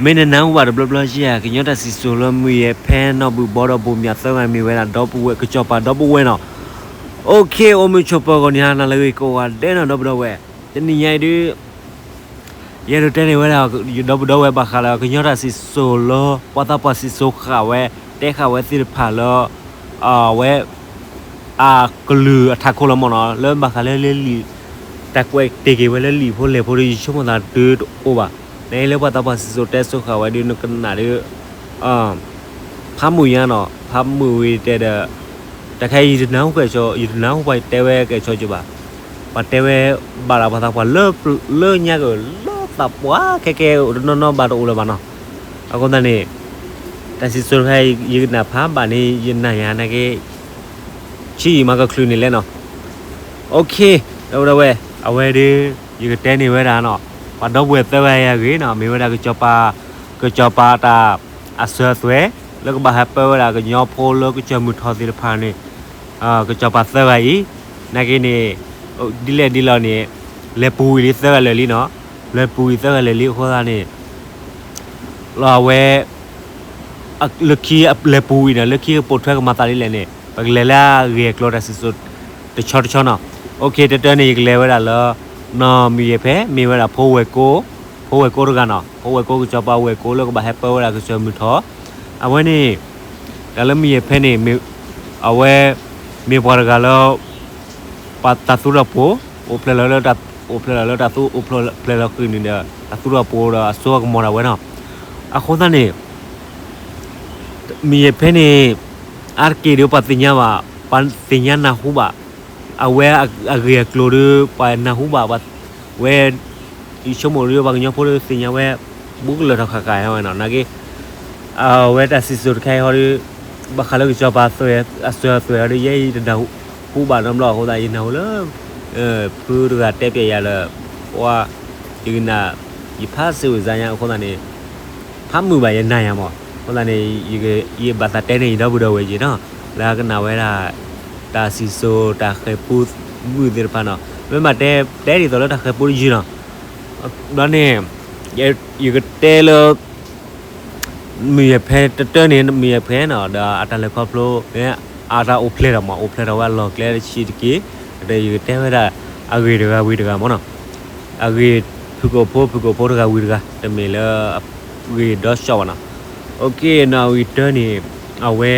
မ့ၢ်နနၢ်ဟူဘၣ်တဘျီဘျီဧါ, ကညီတၢ်စံၣ်စိၤလၢမုၢ်ယဲၢ်ဖဲနီၢ်ဘုၣ်ဘီဒီးဘိၣ်မၠးသၢဂၤမ့ၢ်ဝဲဒၣ်ဒီပုၢ်ဝဲၢ် ကစီၤပၤဒီပုၢ်ဝဲၢ်နီၤ. အိၣ်ခ့ အိၣ်မုာ်ဆိးပၢၤဂီၤန့ၣ် နၤလၢဂ့ၤကိးဂၤဒဲးနီၤ ဒီပုၢ်ဒီဝဲၢ်, တနံၤညါအံၤဒုး ယအဲၣ်ဒိးတဲန့ၢ်ဝဲဒၣ် ယဒီပုၢ်ဒီဝဲၢ်ဘၣ်ဃးလၢ ကညီတၢ်စံၣ်စိၤလၢ ပှၤသးပှၢ်စံၣ်စိၤဃာ်ဝဲ တဲဃာ်ဝဲသ့ၣ်တဖၣ်လၢ အဝဲ အကလုာ်အထးခိၣ်လီၤမ့ၢ်နီၤ, လၢဘၣ်ဃးလၢလၢလံာ် တၢ်ကွဲးတ့ၢ်က့ၤဝဲလၢလံာ်ဖိလဲၢ်ဖိဒီး ယဆိကမိၣ်သးဒုးတအိၣ်ဘၣ်. နလၢပှၤသးပှၢ်စံၣ်စိၤတဲစိၤဃာ်ဝဲဒုး နကနၣ်ဒုး ဖးမုာ်ညါနီၤ, ဖးမုာ်ဝံၤတဲဒီး တၢ်ခဲအံၤ ယတနၢ်ဟူကဲၣ်ဆိး, ယတနၢ်ဟူပှၤတဲဝဲကဲၣ်ဆိးကၠိဘၣ်. ပှၤတဲဝဲဘၣ်ဒီးပှၤသးပှၢ်လၢ လၢညါက့ၤ လၢသးပှၢ်ခဲကဲ တနီၤနီၤဘၣ်တအိၣ်လၢၤဘၣ်နီၤ. အဃိသတးန့ၣ် တၢ်စံၣ်စိၤတခါအံၤ ယကနၣ်ဖးဘၣ်န့ၣ် ယနာ်ယၤနာ်က့ ဆံးယံာ်မၤကချုးန့ၣ်လဲၣ်နီၤ. အိၣ်ခ့ ဒီပုၢ်ဒီဝဲၢ် အဝဲဒုး ယကတဲန့ၢ်ဝဲဒၣ်နီၤ, ပှၤဒီပုၢ်ဝဲၢ်သၢဂၤအံၤအဂ့ၢ်နီၤ, မ့ၢ်ဝဲဒၣ်ကစီၤပၤ, ကစီၤပၤတၢ်အစၢၤအသွဲၣ် လၢကဘၣ်ဟဲပၢဝဲဒၣ်ကညီဖိလၢကစၢၢ်မုၢ်ထီၣ်သ့ၣ်တဖၣ်န့ၣ်, ကစီၤပၤသၢဂၤအံၤ နာ်က့န့ၣ် ဒ်လဲၣ်ဒ်လဲၣ်န့ၣ် လဲၤပူၤဝံၤလံသၢဂၤလၢာ်လံနီၤ, လဲၤပူၤဝံၤသၢဂၤလၢာ်လံအဃိသတးန့ၣ် လီၤအဝဲ လၢခံလဲၤပူၤဝံၤဒီး လၢခံကပိာ်ထွဲကမၤသးဒ်လဲၣ်န့ၣ် ပကလဲၤလၢအဂ့ၢ်အကျိၤတၢ်စံၣ်စိၤ တဆီတဆီနီၤ. အိၣ်ခ့ တၢတၢန့ၣ် ယကလဲၤဝဲဒၣ်လၢ နီၢ်မုၢ်ယဲၢ်ဖဲ မ့ၢ်ဝဲဒၣ်ဖိဝဲၢ်ကိ, ဖိဝဲၢ်ကိတဂၤနီၤ, ဖိဝဲၢ်ကိကစီၤပၤဝဲၢ်ကိလၢကဘၣ်ဟဲပၢဝဲဒၣ်ကစၢၢ်မုၢ်ထီၣ်, အဝဲန့ၣ် တၢ်လၢမုၢ်ယဲၢ်ဖဲန့ၣ် အဝဲ မ့ၢ်ပှၤတဂၤလၢ ပှၤတၢ်သူတၢ်ပိၤ အိၣ်ဖျဲၣ်လီၤလၢ အိၣ်ဖျဲၣ်လီၤလၢတၢ်သူ အိၣ်ဖျဲၣ်လီၤဃုာ်န့ၣ်ဒီး တၢ်သူတၢ်ပိၤဒီးအစိအကမီၤဒၣ်ဝဲနီၤ. အဃိသတးန့ၣ် မုၢ်ယဲၢ်ဖဲန့ၣ် အါတက့ၢ်ဒီးပှၤသ့ၣ်ညါဘၣ်, ပှၤသ့ၣ်ညါနၢ်ဟူဘၣ်, အဝဲအဂ့ၢ်အကျိၤဒီး ပှၤနၢ်ဟူဘၣ်, ဝဲ ယဆိကမိၣ်ဒီးပှၤကညီဖိဒီးသ့ၣ်ညါဝဲ ဘူးကလၢာ်ထီၣ်ဃၣ်ဃၣ်ဝဲနီၤ, နာ်က့ အဝဲတၢ်စံၣ်စိၤတခါအံၤဟီဒီး ဘၣ်ဃးလၢကစီၤပၤအစၢၤအသွဲၣ်ဟီဒီး ယဲအံၤတနၢ်ဟူဘၣ်နီတဘျီအဃိသတး ယနၢ်ဟူလၢ ဖုတဂၤတဲပျဲယၤဒီး ပှၤ ယကနၣ် ယဖးစ့ဝံစါညါအဃိသတးန့ၣ် ဖးမုာ်ဘၣ်ယနာ်ယၤမး, အဃိသတးန့ၣ် ယဘၣ်သးတဲန့ၢ်ယဒီပုၢ်ဒီဝဲၢ်က့ၤနီၤ, လၢအကနၣ်ဝဲဒၣ် တၢ်စံၣ်စိၤတၢ်ဃဲၤပူမုၢ်သ့ၣ်တဖၣ်နီၤ, မ့ၢ်မးတဲ တဲဒ်သိးလၢတၢ်ဃဲၤပူတယုၢ်နီၤ, ဘျီန့ၣ် ယကတဲလၢ မုၢ်ယဲၢ်ဖဲတတၢန့ၣ် မုၢ်ယဲၢ်ဖဲနီၤ ဒီးအတၢ်လဲၤခီဖျိ အတၢ်အိၣ်ဖျဲၣ်ဒီးမး အိၣ်ဖျဲၣ်ထီၣ်ဝဲအလီၢ်ကျဲတဆံးတက့ၢ်, ဒီးယကတဲဝဲဒၣ် အဂ့ၢ်တဂၤဝံၤတဂၤမးနီၤ, အဂ့ၢ်ဖုၣ်ကိာ်ဖိ ဖုၣ်ကိာ်ဖိတဂၤဝံၤတဂၤ တမ့ၢ်လၢ ဂ့ၢ်ဒီးစီၣ်ဘၣ်နီၤ, အိၣ်ခ့နီၤ ဝံၤတၢန့ၣ် အဝဲ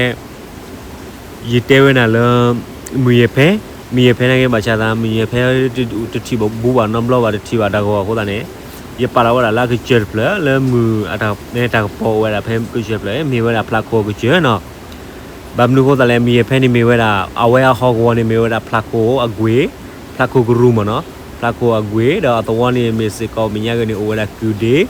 ယတဲဝဲဒၣ်လၢ မုၢ်ယဲၢ်ဖဲ, မုၢ်ယဲၢ်ဖဲနာ်က့ ဘၣ်ဆၣ်သး မုၢ်ယဲၢ်ဖဲ တထံၣ်ဘၣ်ဘူးဘၣ်နီတဘျီဘၣ် တထံၣ်ဘၣ်တၢ်ဂီၤအဃိသတးန့ၣ် ယပာ်လီၤဝဲဒၣ်လၢအကစၢၢ်တဖျၢၣ် လၢမုၢ်အတၢ်ကပီၤအိၣ်ဝဲဒၣ်ဖဲကစၢၢ်တဖျၢၣ် မ့ၢ်ဝဲဒၣ်ဖျးခိၣ်အကစၢၢ်နီၤ, ဘၣ်မနုၤအဃိသတးလဲၣ် မုၢ်ယဲၢ်ဖဲန့ၣ်မ့ၢ်ဝဲဒၣ် အဝဲအဟီၣ်ကဝီၤန့ၣ်မ့ၢ်ဝဲဒၣ်ဖျးခိၣ်အကွ့ၢ်, ဖျးခိၣ်ကရူၢ်မးနီၤ, ဖျးခိၣ်အကွ့ၢ် ဒီးအသဝီန့ၣ်မ့ၢ်စ့ၢ်ကီးမဲာ်ညါက့ၤန့ၣ် အိၣ်ဝဲဒၣ်ကုၢ်ဒ့, ဒီး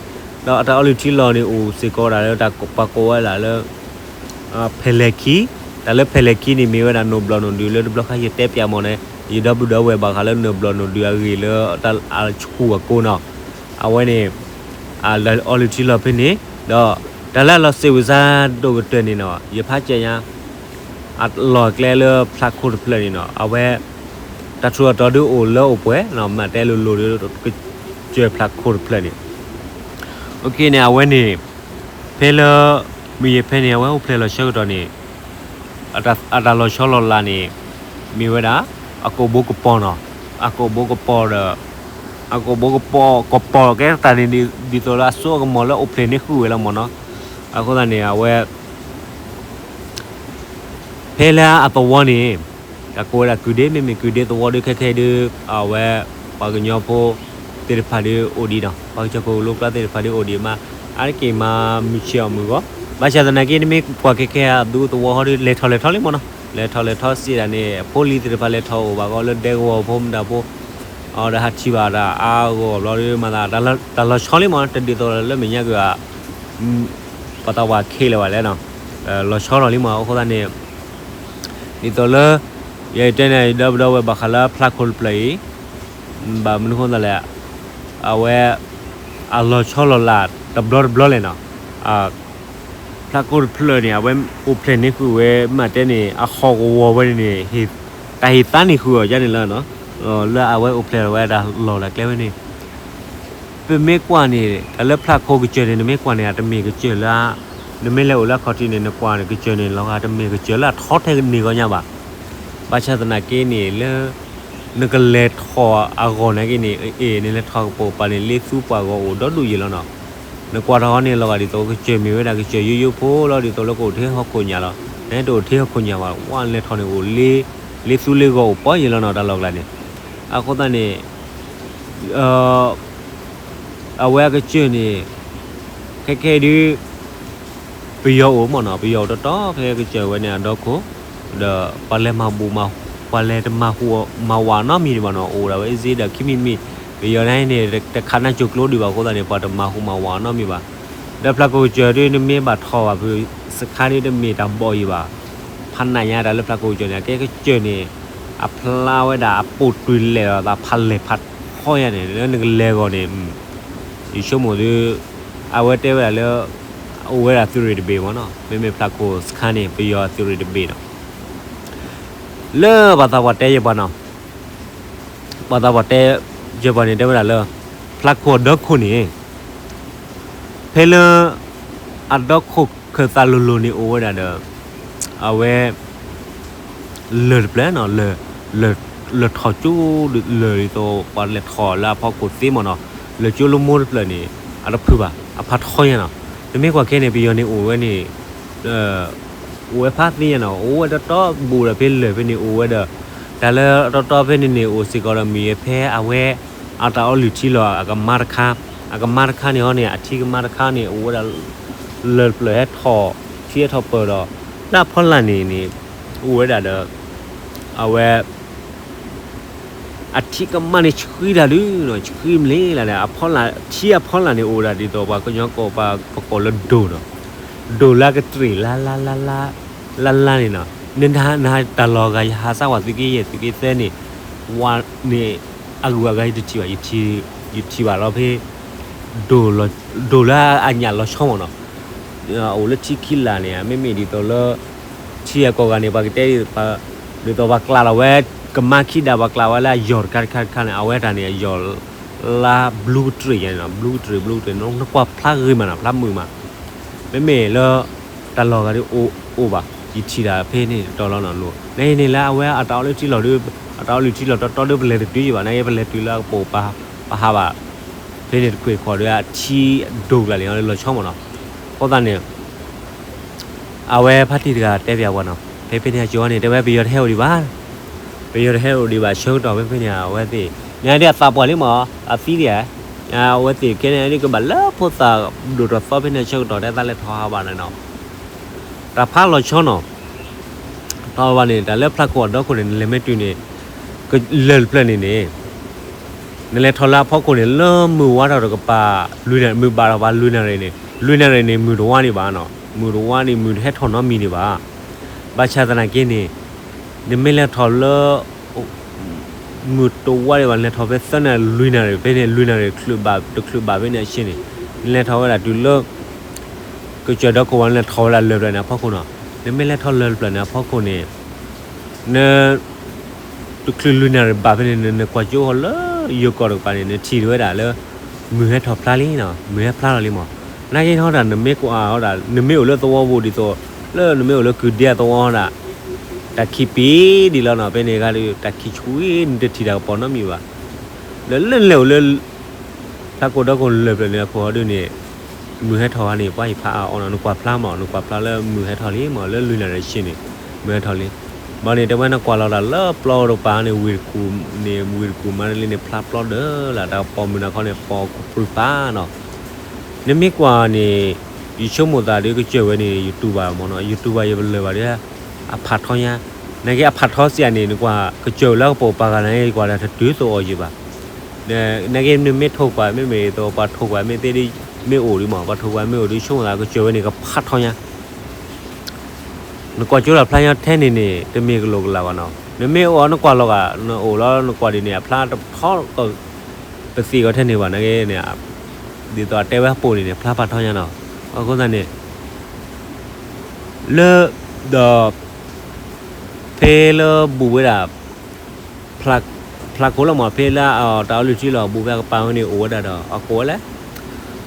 အတၢ်အီလုၢ်ထံလီၢ်န့ၣ်အိၣ်စ့ၢ်ကီးဝဲဒၣ်လၢတၢ်ပှၤကိးဝဲဒၣ်လၢ ဖဲလဲၣ်ခံ, တၢ်လၢဖဲလဲၣ်ခံန့ၣ်မ့ၢ်ဝဲဒၣ်နိၣ်ဘျီၣ်နိၣ်ဒုလၢတဘျီခါယတဲပျးမးန့ၣ် ယဒီပုၢ်ဒီဝဲၢ်ဘၣ်ဃးလၢနိၣ်ဘျီၣ်နိၣ်ဒုအဂ့ၢ်လၢတၢ်အဆူၣ်အကိၤနီၤ, အဝဲန့ၣ် အီလုၢ်ထံလီၢ်ဖဲန့ၣ်, ဒီးတၢ်လၢအလီၤစ့ဝံစါဒိၣ်ကတၢၢ်န့ၣ်နီၤ ယဖးကဲညါ အလီၢ်ကျဲလၢဖျးခိၣ်တဖျၢၣ်န့ၣ်နီၤ အဝဲ တၢ်ထူးအတီၤဒုးအိၣ်လၢအိၣ်ပှဲၤနီၤ မ့ၢ်တဲလိၤလိၤဒီး ကစၢၢ်ဖျးခိၣ်တဖျၢၣ်န့ၣ် အိၣ်ခ့န့ၣ် အဝဲန့ၣ် ဖဲလၢ မုၢ်ယဲၢ်ဖဲန့ၣ် အဝဲအိၣ်ဖျဲၣ်လီၤဆၢကတီၢ်န့ၣ် အတၢ်လီၤဆီလီၤလးန့ၣ် မ့ၢ်ဝဲဒၣ် အကိာ်ဘိကပီၤနီၤ, အကိာ်ဘိကပီၤဒီး အကိာ်ဘိကပီၤ ကပီၤကဲတၢ်န့ၣ် ဒ်သိးလၢအစိအကမီၤလၢအိၣ်ဖျဲၣ်န့ၢ်ဃုာ်ဝဲလီၤမးနီၤ, အဃိသတးန့ၣ် အဝဲ ဖဲလၢအသဝီန့ၣ် တၢ်ကိးဝဲဒၣ်ကုၢ်ဒ့ မ့မ့ၢ်ကုၢ်ဒ့သဝီဒုးခဲခဲအံၤဒုး အဝဲ ပှၤကညီဖိသ့ၣ်တဖၣ်ဒုးအိၣ်ဒံးနီၤ, ပှၤကညီဖိလိကျါသ့ၣ်တဖၣ်ဒုးအိၣ်ဒံးမး, အါတက့ၢ်မၤမုၢ်ဆ့ၣ်အီၣ်မုၢ်ဂီၤ, ဘၣ်ဆၣ်သနာ်က့ နမ့ၢ်ကွၢ်ခဲခဲအံၤ အသူသဝီဟီဒုး လဲၤထီၣ်လဲၤထီလံမးနီၤ, လဲၤထီၣ်လဲၤထီစ့ၢ်ဒၣ်န့ၣ် အဖိလံၤသ့ၣ်တဖၣ်လဲၤထီၣ်အိၣ်ဘၣ်ကီးလၢဒဲကဝီၤဖိမတၤဖိ အဒီးဟးထံၣ်ဘၣ်တၢ်အါဂီၢ်ဘျီဒုး မၤသး တၢ်လီၤဆီလံမး တဒ်သိးလၢမဲာ်ညါက့ၤ ပှၤသးပှၢ်ခဲလၢာ်ဘၣ်လဲၣ်နီၤ, လီၤဆီလီၤလံမး အဃိသတးန့ၣ် ဒ်သိးလၢ ယတဲန့ၣ် ယဒီပုၢ်ဒီဝဲၢ်ဘၣ်ဃးလၢဖျးခိၣ်တဖျၢၣ်အံၤ ဘၣ်မနုၤဃိသတးလဲၣ် အဝဲ အလီၤဆီလီၤလးတဘျီတဘျီလဲၣ်နီၤ, ဖျးခိၣ်တဖျၢၣ်န့ၣ် အဝဲအိၣ်ဖျဲၣ်န့ၢ်ဃုာ်ဝဲ မ့ၢ်တဲန့ၣ် အဟီၣ်ကဝီၤဝဲန့ၣ် တၢ်ဟ့ၣ်သါန့ၢ်ဃုာ်အီၤဒ်န့ၣ်လီၤနီၤ, လၢအဝဲအိၣ်ဖျဲၣ်ဝဲဒၣ်လီၢ်လၢကျဲဝဲန့ၣ် ပမ့ၢ်ကွၢ်န့ၣ် တၢ်လၢဖျးခိၣ်ကစၢၢ်န့ၣ် နမ့ၢ်ကွၢ်န့ၣ် အတမ့ၢ်ကစၢၢ်လၢ နမ့ၢ်လဲၤအိၣ်လၢအခီၣ်ထံးန့ၣ် နကွၢ်န့ၣ် ကစၢၢ်န့ၣ် လီၤဂာ်တမ့ၢ်ကစၢၢ်လၢအထီထဲန့ၣ်ဂီၢ်ညါဘၣ်. ဘၣ်ဆၣ်သနာ်က့န့ၣ် လၢ နကလဲၤထီၣ်အဂီၢ်နာ်က့န့ၣ် အ့ၣ် နလဲၤထီၣ်ကပိာ်ပၤန့ၣ် လ့သူပှၤဂီၤအိၣ်ဒီဒူၣ်ယဲၢ်လီၤနီၤ. နကွၢ်ထီၣ်ဟီန့ၣ် လီၤဂာ်ဒ်သိးကစၢၢ်မ့ၢ်ဝဲဒၣ်ကစၢၢ်ယိယိဖိလီၤ ဒ်သိးလၢကအိၣ်ထဲဟီၣ်ခိၣ်ညါလီၤ. နတအိၣ်ထဲဟီၣ်ခိၣ်ညါဘၣ် ဝဲလဲၤထီၣ်န့ၣ်အိၣ်လ့ လ့သူလ့ဂီၤအိၣ်ပီယဲၢ်လီၤနီၤ တၢ်လီၢ်ကျါန့ၣ်. အဃိသတးန့ၣ် အဝဲအကစၢၢ်န့ၣ် ခဲခဲအံၤဒုး ပယီၤအိၣ်မ့ၢ်နီၤ ပယီၤအိၣ်တီတီဖဲကစၢၢ်ဝဲန့ၣ်အဒီခိၣ် ဒီးပှၤလဲၤမၤဘူၣ်မၤ ပှၤလဲၤတမၤဟူးမၤဝးနီတမံၤဒံးဘၣ်နီၤ အိၣ်ဒၣ်ဝဲအ့ၣ်စ့ဒီးခံမံၤတမံၤ ပယီၤန့ၣ်န့ၣ် တခးနါစိၤကျိဒံးဘၣ်အဃိသတးန့ၣ် ပှၤတမၤဟူးမၤဝးနီတမံၤဘၣ်. ဒီးဖျးခိၣ်ကစၢၢ်ဒုး နမ့ၢ်ဘၣ်ထီၣ်ဘၣ်ဖုးစခါဒုး တမ့ၢ်တၢ်ဘီၣ်ယံၤဘၣ်. ဖးနးညါတၢ်လၢဖျးခိၣ်ကစၢၢ်န့ၣ် အကဲကစၢၢ်န့ၣ် အဖျါဝဲဒၣ်အပိာ်တွံၢ်လဲၣ်လီၤသးဖးလဲၢ်ဖးထီညါန့ၣ် လၢနကလဲၤအဂီၢ်န့ၣ် ယဆိကမိၣ်ဒုး အဝဲတဲဝဲဒၣ်လၢ အိၣ်ဝဲဒၣ်သုးရ့ၣ်တဘ့ၣ်မ့ၢ်နီၤ မ့မ့ၢ်ဖျးခိၣ်စခါန့ၣ် ပယီၤသုးရ့ၣ်တဘ့ၣ်နီၤ လၢပှၤသးပှၢ်တဲယဲၢ်ပှၤနီၤ ပှၤသးပှၢ်တဲယဲၢ်ပှၤန့ၣ် တဲဝဲဒၣ်လၢ ဖျးခိၣ်အဒီခိၣ်န့ၣ် ဖဲလၢ အဒီခိၣ်ခၢၣ်သးလိၤလိၤန့ၣ်အိၣ်ဝဲဒၣ်ဒီး အဝဲ လၢၢ်တဖျၢၣ်နီၤ လၢၢ်ထီၣ်ကၠိ လၢၢ်ဒ်သိးပှၤလဲၤထီၣ်လၢအဖီခိၣ်သ့မ့ၢ်နီၤ လၢၢ်ကၠိလၢမိၢ်တဖျၢၣ်န့ၣ် အတဖုးဘၣ် အဖးထီညါနီၤ. နမ့ၢ်ကွၢ်ခဲန့ၣ် ပယီၤန့ၣ်အိၣ်ဝဲန့ၣ် အိၣ်ဝဲဖးသ့ညါနီၤ အိၣ်ဝဲတီတီဘူးဒီးဖဲလၢၢ်ဖဲန့ၣ်အိၣ်ဝဲဒီး တၢ်လၢတီတီဖဲန့ၣ်န့ၣ် အိၣ်စ့ၢ်ကီးဒီးမ့ၢ်ဖဲအဝဲ အတၢ်အီလုၢ်ထံလီၤ အကမါတခါ အကမါတခါန့ၣ်ဟီန့ၣ် အထံကမါတခါန့ၣ် အိၣ်ဝဲဒၣ် လၢၢ်တဖျၢၣ်ဟဲထီၣ် ထံဟဲထီၣ်ပၢၢ်ဒီး လၢအဖီလာ်န့ၣ်န့ၣ် အိၣ်ဝဲဒၣ်ဒီး အဝဲ အထံကမါန့ၣ်ဆှံတၢ်ဒုးနီၤ ဆှံမလ့လၢ်ဒီး အဖီလာ် ထံအဖီလာ်န့ၣ်အိၣ်ဝဲဒၣ်ဒ်သိးပှၤကညီကိးပှၤပကိးလၢဒိၣ်နီၤ ဒိၣ်လၢကတြ့ၣ်လါလါလါလါ လါလါန့ၣ်နီၤ နတၢ်လီၢ်ဂၤယဟးစၢ်ဝဲ သုးက့ယဲၢ် သုးက့သၢန့ၣ် ဝါန့ၣ် အဂုၤအဂၤယတထံၣ်ဘၣ် ယထံၣ်ဘၣ်လီၤဖဲ ဒိၣ်လၢအညၣ်လီၤဆီမ့ၢ်နီၤ အိၣ်လၢထံခံလၢ်န့ၣ် မ့မ့ၢ်ဒ်သိးလၢ ထံအကိးဂၤန့ၣ် ပှၤကတဲ ဒ်သိးပှၤကျးလီၤဝဲ ကမါခံဒး ပှၤကျးဝဲလၢအယီၢ်တခါတခါတခါန့ၣ် အဝဲတၢ်န့ၣ် အယီၢ်လါဘျူးကတြ့ၣ်ယါန့ၣ်နီၤ ဘျူးကတြ့ၣ် ဘျူးကတြ့ၣ် နကွၢ်ဖျါဂ့ၤမးနီၤ ဖျါမုာ်မး မ့မ့ၢ်လၢ တၢ်လီၢ်ဂၤဒုးအိၣ်ဘၣ် ယထံၣ်ဒၣ်ဖဲန့ၣ်တတီၤလီၤနီၤ နန့ၣ်လၢအဝဲအတၢ်အီလုၢ်ထံလီၤဒုး အတၢ်အီလုၢ်ထံလီၤတီတီဒုး ပလဲၤတတုၤယံၤဘၣ် နက့ပလဲၤတုၤလၢအကပိာ်ပဟးဘၣ် ဖဲန့ၣ်တခွ့ၣ်ခီၣ်ဒီး အထံဒိၣ်ကျါန့ၣ် လီၤဆီမ့ၢ်နီၤ အဃိသတးန့ၣ် အဝဲဖါတံၢ်တဂၤတဲပၠးပှၤနီၤ ဖဲဖဲန့ၣ်အကၠိန့ၣ် တဲဝဲပယီၤတဟဲအိၣ်ဒံးဘၣ် ပယီၤတဟဲအိၣ်ဒံးဘၣ် ဆၢကတီၢ်ဖဲဖဲန့ၣ် အဝဲသ့ၣ် န့ၣ်ဒ်အသးပှၢ်လံမး အသံဒံးဧါ အဝဲသ့ၣ်ခဲန့ၣ် ဒ်ကဘၣ်လၢဖိသၣ်ဒိၣ်ထီၣ်သီဖဲန့ၣ် ဆၢကတီၢ်တဲသးလဲၤထီၣ်ဟးဘၣ်န့ၣ်နီၤ တၢ်ဖးလီၤဆီနီၤ ထီၣ်ဘၣ်န့ၣ် တၢ်လၢဖျးခိၣ်အဒီခိၣ်န့ၣ် နလဲၤမ့ၢ်တုၤန့ၣ် လၢၢ်တဖျၢၣ်န့ၣ်န့ၣ် နလဲၤထီၣ်လၢအဖီခိၣ်န့ၣ် လၢမုၢ်ဝါထီၣ်တကပၤ လွံၢ်နၣ်ရံၣ် မုၢ်ဘၣ်ထီၣ်ပှၤလွံၢ်နၣ်ရံၣ်န့ၣ် လွံၢ်နၣ်ရံၣ်န့ၣ် မုၢ်တဝါန့ၣ်ဘၣ်နီၤ မုၢ်တဝါန့ၣ် မုၢ်တဟဲထီၣ်နီတမံၤန့ၣ်ဘၣ်. ဘၣ်ဆၣ်သနာ်က့န့ၣ် နမ့ၢ်လဲၤထီၣ်လၢ မုၢ်တဝါဒံးဘၣ် နလဲၤထီၣ်ဖဲသၢနၣ်ရံၣ် လွံၢ်နၣ်ရံၣ် ဖဲန့ၣ် လွံၢ်နၣ်ရံၣ် တချုးဘၣ်ဖဲန့ၣ်အဆ့န့ၣ် နလဲၤထီၣ်ဝဲဒၣ်တုၤလၢ ကစၢၢ်ဒီခိၣ်ဝဲ နလဲၤထီၣ်ဝဲဒၣ်လၢၢ်တဖျၢၣ်န့ၣ်အဖီခိၣ်နီၤ. နမ့ၢ်လဲၤထီၣ်လၢၢ်တဖျၢၣ်န့ၣ်အဖီခိၣ်န့ၣ် န တချုးလွံၢ်နၣ်ရံၣ်ဘၣ်ဖဲန့ၣ် နကွၢ်ကၠိဃီၤလၢယိၤကီၢ်တကပၤန့ၣ် နထံၣ်ဝဲဒၣ်လၢ မုၢ်ဟဲထီၣ်ဖျါလံနီၤ, မုၢ်ဟဲဖျါလီၤလံမး. နာ်က့ဟီဒၣ် နမ့ၢ်ကွၢ်ဟီဒၣ် နမ့ၢ်အိၣ်လၢသဝီပူၤဒ်သိး လၢနမ့ၢ်အိၣ်လၢကုၢ်ဒ့အသဝီဟီဒၣ် တၢ်ခံးပ့ၤဒံးလီၤနီၤ. ဖဲန့ၣ်ဂၤဒီး တၢ်ခံးဆှံ နတထံၣ်တၢ်ကပီၤနီတမံၤဘၣ်. လၢလၢလဲၤအိၣ်လၢ ဖျါခိၣ်ဒီခိၣ်လၢၢ်ဖျၢၣ်န့ၣ်အခိၣ်ဟီဒုန့ၣ် မုၢ်ဟဲထီၣ်ဧါန့ၣ် ပှၤအံၤဖးအါအီနီၤ. နကွၢ်ဖျါမး နကွၢ်ဖျါလၢမုၢ်ဟဲထီၣ်လံမး လၢလွံၢ်နၣ်ရံၣ်ဆ့န့ၣ် မုၢ်ဟဲထီၣ်လံ. ဘၣ်န့ၣ် တဲဝဲနကွၢ်လီၤတၢ်လၢပျီတကပၤန့ၣ် ဝ့ၢ်တကူၣ်န့ၣ် ဝ့ၢ်တကူၣ်မၤတလ့န့ၣ် ဖျါပျီဒၢလၢ တၢ်ကပီၤမုၢ်နၤခီန့ၣ် ပီၤကပြုၢ်ပာ်နီၤ. နမ့ၢ်ကွၢ်န့ၣ် ယဆိကမိၣ်သးဒီးကစၢၢ်ဝဲန့ၣ် ယတူၢ်ဘၣ်မးနီၤ ယတူၢ်ဘၣ်ယပလၢၢ်ဘၣ်ဒီး အဖးထီညါ. နာ်က့အဖးထီစ့ၢ်န့ၣ် နကွၢ်ကစၢၢ်လၢကပိာ်ပာ်ဂၤန့ၣ် ယကွၢ်ဒၣ်တတုၤသိးအီၤယံၤဘၣ်. နာ်က့နမ့ၢ်ထိၣ်ကွၢ် မ့မ့ၢ်သိးပှၤထိၣ်ကွၢ်မ့ၢ်သ့ဒ် မ့ၢ်အိၣ်ဒံးမး ပှၤထိၣ်ကွၢ်မ့ၢ်အိၣ်ဒံး ဆိကမိၣ်သးကစၢၢ်ဝဲန့ၣ် ကဖးထီညါ နကွၢ်ကၠိလီၤဖျါညါထဲန့ၣ်န့ၣ် တမ့ၢ်ကလိာ်ကလာ်ဘၣ်နီၤ. နမ့ၢ်အိၣ်အီၤနကွၢ်လီၤဂာ် နအိၣ်လီၤနကွၢ်ဒ်န့ၣ် အဖျါတထီကီး ပသံၣ်ကီးထဲန့ၣ်ဘၣ်နာ်က့န့ၣ် ဒ်သိးအတဲဝဲအပူၤန့ၣ်န့ၣ် ဖျါဖးထီညါနီၤ. အဃိသတးန့ၣ် လၢ ဒီး ဖဲလၢဘူးဝဲဒၣ် ဖျါ ဖျါခိၣ်လီၤမး ဖဲလၢတၢ်အီလုၢ်ထံလီၤ အဘူးဖဲကပၤဝဲန့ၣ် အိၣ်ဝဲဒၣ်ဒီး အကိးဝဲလဲၣ်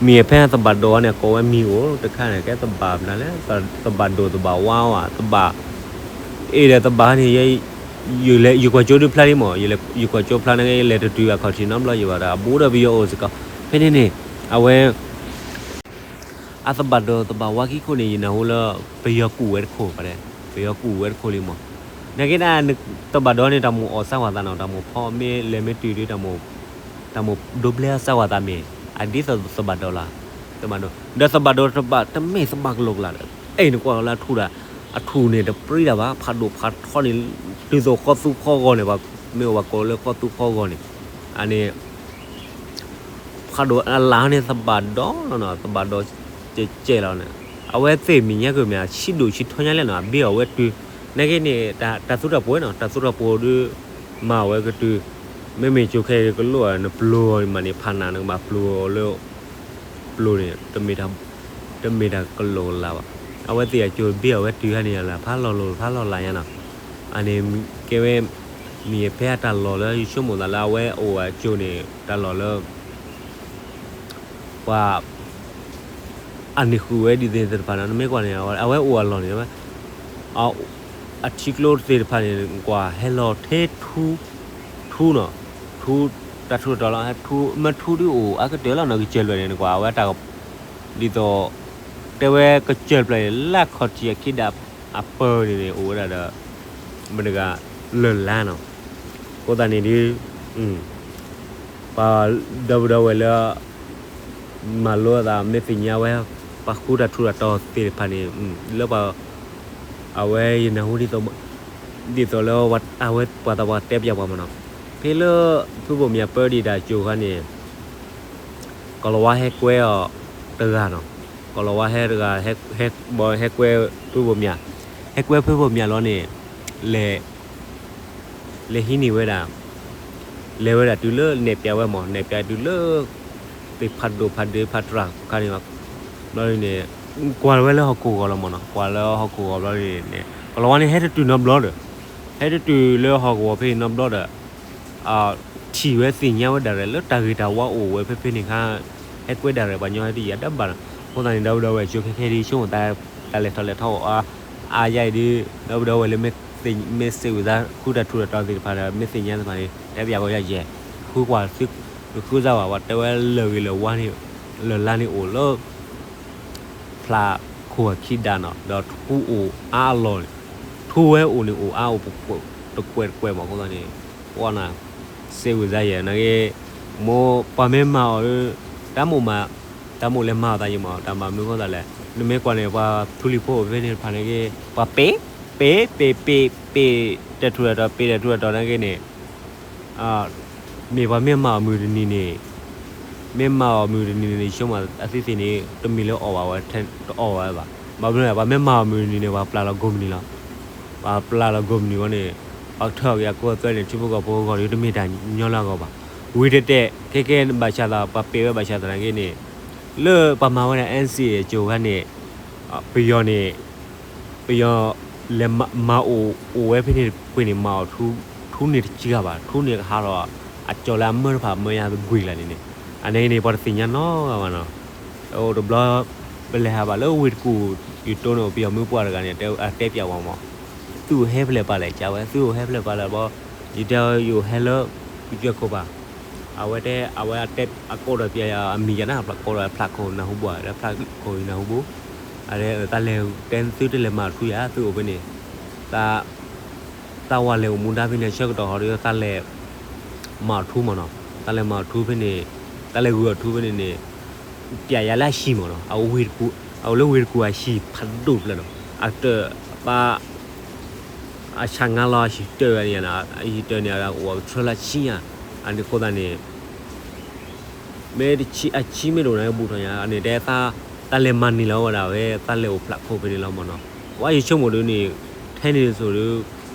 မံၤအဖဲသဘၣ်ဒိးန့ၣ် အကိးဝဲမံၤအိၣ်တခါန့ၣ် ကဲသဘၣ်မနုၤလဲၣ် သဘၣ်ဒိၣ်သဘၣ်ဝါဝဲ သဘၣ် အ့ၣ်ဒီးသဘၣ်န့ၣ် ယကွၢ်ကၠိဒုဖျါလံမး ယကွၢ်ကၠိဖျါန့ၣ် လဲၤတတုၤအခီၣ်ထံးနီတဘျီယံၤဘၣ်ဒီး အဘူးဒီးပယီၤအိၣ်စ့ၢ်ကီး ဖဲန့ၣ်န့ၣ် အဝဲ အသဘၣ်ဒိၣ်သဘၣ်ဝါခံခိၣ်န့ၣ် ယနၢ်ဟူလၢ ပယီၤကူၣ်ဝဲတခိၣ်ဘၣ်ဒီး ပယီၤကူၣ်ဝဲတခိၣ်လံမး, နာ်က့ဒၣ် သဘၣ်ဒိၣ်န့ၣ် တၢ်မိၣ်အီၣ်စၢ်ဝၣ်သးနီၤ တၢ်မိၣ်ဖီမ့ၢ်လဲၤမ့ၢ်တုၤဒီး တၢ်မိၣ်ဒိဘျဲအီၣ်စၢ်ဝၣ်သးမ့ၢ် အဒ်သိးသဘၣ်ဒိၣ်လီၤ, သဘၣ်ဒိၣ် ဒီးသဘၣ်ဒိၣ်တဘၣ်တမ့ၢ်သဘၣ်ကလိာ်ကလာ်ဒီး အဲၣ်နကွၢ်လၢအထူၣ်ဒၣ် အထူၣ်န့ၣ်တပြံဒၣ်ဘၣ် ဖးဒိၣ်ဖးထီန့ၣ် တုၤသိးဃီသူဃီဂီၤန့ၣ် မ့ၢ်အိၣ်ဘၣ်ကိးလၢဃီသူဃီဂီၤန့ၣ် အန့ၣ် ဖးဒိၣ်အလၢ်န့ၣ်သဘၣ်ဒိၣ်လီၤနီၤ သဘၣ်ဒိၣ်ကဲကဲလီၤန့ၣ် အဝဲသ့ၣ်မဲာ်ညါက့ၤမ့ၢ် ဆံးဒိၣ်ဆံးထီညါလဲၣ်နီၤ အဘ့ၣ်အီၣ်ဝဲတုၤ နာ်က့န့ၣ် တၢ်သူတၢ်ပှဲၤနီၤ တၢ်သူတၢ်ပှဲၤဒုး မၤဝဲကတုၤ မ့မ့ၢ်ကၠိခဲအံၤကလိၣ် နပျိၤအီၤမးန့ၣ် ဖးနးနကဘၣ်ပျိၤအီၤလၢ ပျိၤန့ၣ် တမ့ၢ်တၢ်ကလိာ်ကလာ်ဘၣ်, အဝဲသ့ၣ်အကၠိဘ့ၣ်အီၣ်ဝဲတုၤခါန့ၣ် လၢဖးလီၤလိၤဖးလီၤလးညါနီၤ, အန့ၣ်ကဲဝဲ မံၤဖဲအတၢ်လီၢ်လၢယဆိကမိၣ်သးလၢအဝဲအိၣ်အကၠိန့ၣ် တၢ်လီၢ်လၢ ပှၤ အန့ၣ်ဃုာ်ဝဲဒ်သ့ၣ်တဖၣ်န့ၣ် နမ့ၢ်ကွၢ်န့ၣ် အဝဲအိၣ်အလီၢ်န့ၣ် အထံကျိသ့ၣ်တဖၣ်န့ၣ် ကွၢ်ဟဲလီၤထဲထူ ထူနီၤ, ထူ တၢ်ထူတတီၤလီၤ ထူ မ့ၢ်ထူဒုးအိၣ်အါကတၢၢ်လီၤနီၤ ကစၢၢ်ဖျၢၣ်န့ၣ် နကွၢ်အဝဲတၢ် ဒ်သိး တဲဝဲကစၢၢ်ဖျၢၣ်န့ၣ် လၢအခီၣ်ထံးအခံဒၣ်အပၢၢ်န့ၣ်န့ၣ် အိၣ်ဝဲဒၣ်ဒီး မတၤတဂၤ လၢာ်လါနီၤ, အဃိသတးန့ၣ်ဒုး ပှၤဒီပုၢ်ဒီဝဲၢ်လၢ မၤလိအသး မ့ၢ်သ့ၣ်ညါဝဲ ပှၤဃုတၢ်ထူးတၢ်တီၤသ့ၣ်တဖၣ်န့ၣ် လၢပှၤ အဝဲယနၢ်ဟူ ဒ်သိးလၢ အဝဲပှၤသးပှၢ်တဲပၠးပှၤမးနီၤ, ဖဲလၢ ဖုဘိၣ်မၠးပၢဒံးတၢ်ကၠိခါန့ၣ် ကီၤလၤဝါဟဲကွဲအီၤတဂၤနီၤ, ကီၤလၤဝါဟဲတဂၤ ဟဲကွဲဖုဘိၣ်မၠး, ဟဲကွဲဖုဘိၣ်မၠးလီၤန့ၣ် လဲၤ လဲၤဟံးန့ၢ်ဝဲဒၣ် လဲၤဝဲဒၣ်တုၤလၢနဲၣ်ပၠးဝဲမး နဲၣ်ပၠးတုၤလၢ သ့ၣ်ဖးဒိၣ်ဖးဒ့ဖးတြၢ်ခါန့ၣ် ဘျီန့ၣ် ကွၢ်ဝဲလၢဟီၣ်ခိၣ်ဂီၤလီၤမးနီၤ, ကွၢ်လၢဟီၣ်ခိၣ်ဂီၤဘျီန့ၣ် ကီၤလၤဝါန့ၣ် ဟဲတတုၤနီတဘျီဒီး ဟဲတတုၤလၢဟီၣ်ကဝီၤဖဲန့ၣ်နီတဘျီဒီး ထံၣ်ဝဲသ့ၣ်ညါဝဲဒၣ်ရဲၣ် လၢတၢ်ဂ့ၤတၢ်ဝါအိၣ်ဝဲဖဲဖဲန့ၣ်ခါ ဟဲကွဲဒၣ်ရဲၣ် ပှၤညီဟဲတယံာ်တဘၣ်နီၤ, အဃိသတးန့ၣ် ဒီပုၢ်ဒီဝဲၢ်ကၠိခဲခဲဒ်ဆိကမိၣ် တၢ်လဲၤထီၣ်လဲၤထီၣ်အီၤ အါယါအံၤဒ် ဒီပုၢ်ဒီဝဲၢ်လၢ မ့ၢ်စံးဝဲဒၣ် ဃုတၢ်ထူးတၢ်တီၤသ့ၣ်တဖၣ်ဒီး မ့ၢ်သ့ၣ်ညါသ့ၣ်တဖၣ်န့ၣ် တဲပၠးကီးယၤယဲၢ် ဃုကွၢ် သုဃုစၢ်ဝဲ ပှၤတဲဝဲလၢာ်ဂ့ၤလၢာ်ဝါန့ၣ် လၢာ်လါန့ၣ်အိၣ်လၢ ဖျးခိၣ်အခံဒၣ်နီၤ ဒီးထူအိၣ်အါအလီၢ်န့ၣ် ထူဝဲအိၣ်န့ၣ်အိၣ်အါအိၣ်တကွဲးတကွဲးမး အဃိသတးန့ၣ် ပှၤနၤ စံးဝဲဒၣ်ယဲၢ် နာ်က့ မိၢ်ပှၤမ့ၢ်မၤအီၤ တၢ်မိၣ်မး တၢ်မိၣ်လဲၤမၤအီၤသးယံၤမး တၢ်မၤမနုၤအဃိသတးလဲၣ် နမ့ၢ်ကွၢ်န့ၣ် ပှၤထူလံၤဖိအိၣ်ဖဲန့ၣ်တဖၣ်န့ၣ်က့ ပှၤပ့ၤ ပ့ၤ ပ့ၤ ပ့ၤ ပ့ၤ တၢ်ထူးတၢ်တီၤ ပ့ၤတၢ်ထူးတၢ်တီၤနာ်က့န့ၣ် မ့ၢ်ပှၤမ့ၢ်မၤအီၤမုၢ်တနံၤန့ၣ် မ့ၢ်မၤအီၤမုၢ်တနံၤန့ၣ် ဆိကမိၣ်အသ့ၣ်သ့ၣ်န့ၣ် တမ့ၢ်လၢအီၣ်ဘၣ်ဝဲ တအီၣ်ဘၣ်ဘၣ်. ဘၣ်မနုၤလဲၣ် ပှၤမ့ၢ်မၤအီၤမုၢ်တနံၤန့ၣ် ပှၤပျၢ်လီၤကိးမုၢ်နံၤလီၤ. ပှၤပျၢ်လီၤကိးမုၢ်နံၤဝဲန့ၣ် ပှၤကထၢက့ၤအကိးအသွဲန့ၣ် ထံဖိကီၢ်ဖိဂီၢ်ဒီးတမ့ၢ်တၢ်ညီလၢအဂီၢ်ဘၣ်. ဝံၤတတဲာ် ခဲကဲဘၣ်ဆၣ်သး ပှၤပ့ၤဝဲဘၣ်ဆၣ်သနာ်က့န့ၣ် လၢပှၤမၤဝဲဒၣ် NCA အစိၤခါန့ၣ် ပယီၤန့ၣ် ပယီၤလဲၤမၤအိၣ် အိၣ်ဝဲဖဲန့ၣ်တကွ့ၢ်န့ၣ် မၤအီၤထူန့ၣ်တစှၤဘၣ် ထူန့ၣ်ကဟးထီၣ် အကၠီၤလၢအမၢတဖၣ်မၢယါတကွ့ၢ်လၢ်န့ၣ်န့ၣ် အန့ၣ်န့ၣ် ပှၤတသ့ၣ်ညါနီတဂၤဘၣ်နီၤ. အိၣ်တဘျီ ပလဲၤဟးဘၣ်လၢဝ့ၢ်တကူၣ် ယတိၢ်န့ၣ် ပယီၤမုၢ်ပှၢ်တဂၤန့ၣ် အတဲပၠးဝဲမး သုအိၣ်ဟဲဖဲလဲၣ်ပာ်လဲၣ် ကးဝဲ သုအိၣ်ဟဲဖဲလဲၣ်ပာ်လဲၣ်ဘီ ယတဲအီၤ ယအိၣ်ဟဲလၢ ကစၢၢ်ခိၣ်ဘၣ် အဝဲတဲ အဝဲအတဲ အကိးဒီးပယီၤအမံၤယၤန့ၣ် အကိးဒီးဖျးခိၣ်နၢ်ဟူဘှီး လၢဖျးခိၣ်နၢ်ဟူဘှီး အတၢ်လဲၤ တၢ်သုတလဲၤမၤထူယၤ သုအိၣ်ဖဲန့ၣ် တၢ် တၢ်ဝဲလဲၤအိၣ်မူဒါဖဲန့ၣ် ဆၢကတီၢ်ဟီဒီး တၢ်လဲၤမၤအီၤထူမးနီၤ တၢ်လဲၤမၤအီၤထူဖဲန့ၣ် တၢ်လဲၤဂုာ်အီၤထူဖဲန့ၣ်န့ၣ် ပျးယၤလၢအဟံၣ်မးနီၤ အဝ့ၢ်တကူၣ် အအိၣ်လၢဝ့ၢ်တကူၣ်အဟံၣ်ဖးဒိၣ်တဖျၢၣ်နီၤ အတၢ်ပၢ် အဆၣ်ငါလီၤအဟံၣ်တၢၢ်န့ၣ် အဟံၣ်တၢၢ်န့ၣ် အအိၣ်အကထၢလၢဆံညါ အန့ၣ်အဃိသတးန့ၣ် မ့ၢ်တဆံ အဆံမ့ၢ်တအိၣ်န့ၣ် ဘူၣ်ထီၣ်ညါ အန့ၣ်တဲ တၢ်လဲၤမၤန့ၢ်လီၤဝဲဒၣ်ဝဲ တၢ်လဲၤအိၣ်ဖျးခိၣ်ဖဲန့ၣ်လီၤမးနီၤ ပှၤယဆိကမိၣ်ဒ်န့ၣ် ထဲန့ၣ်တစိၤဒီး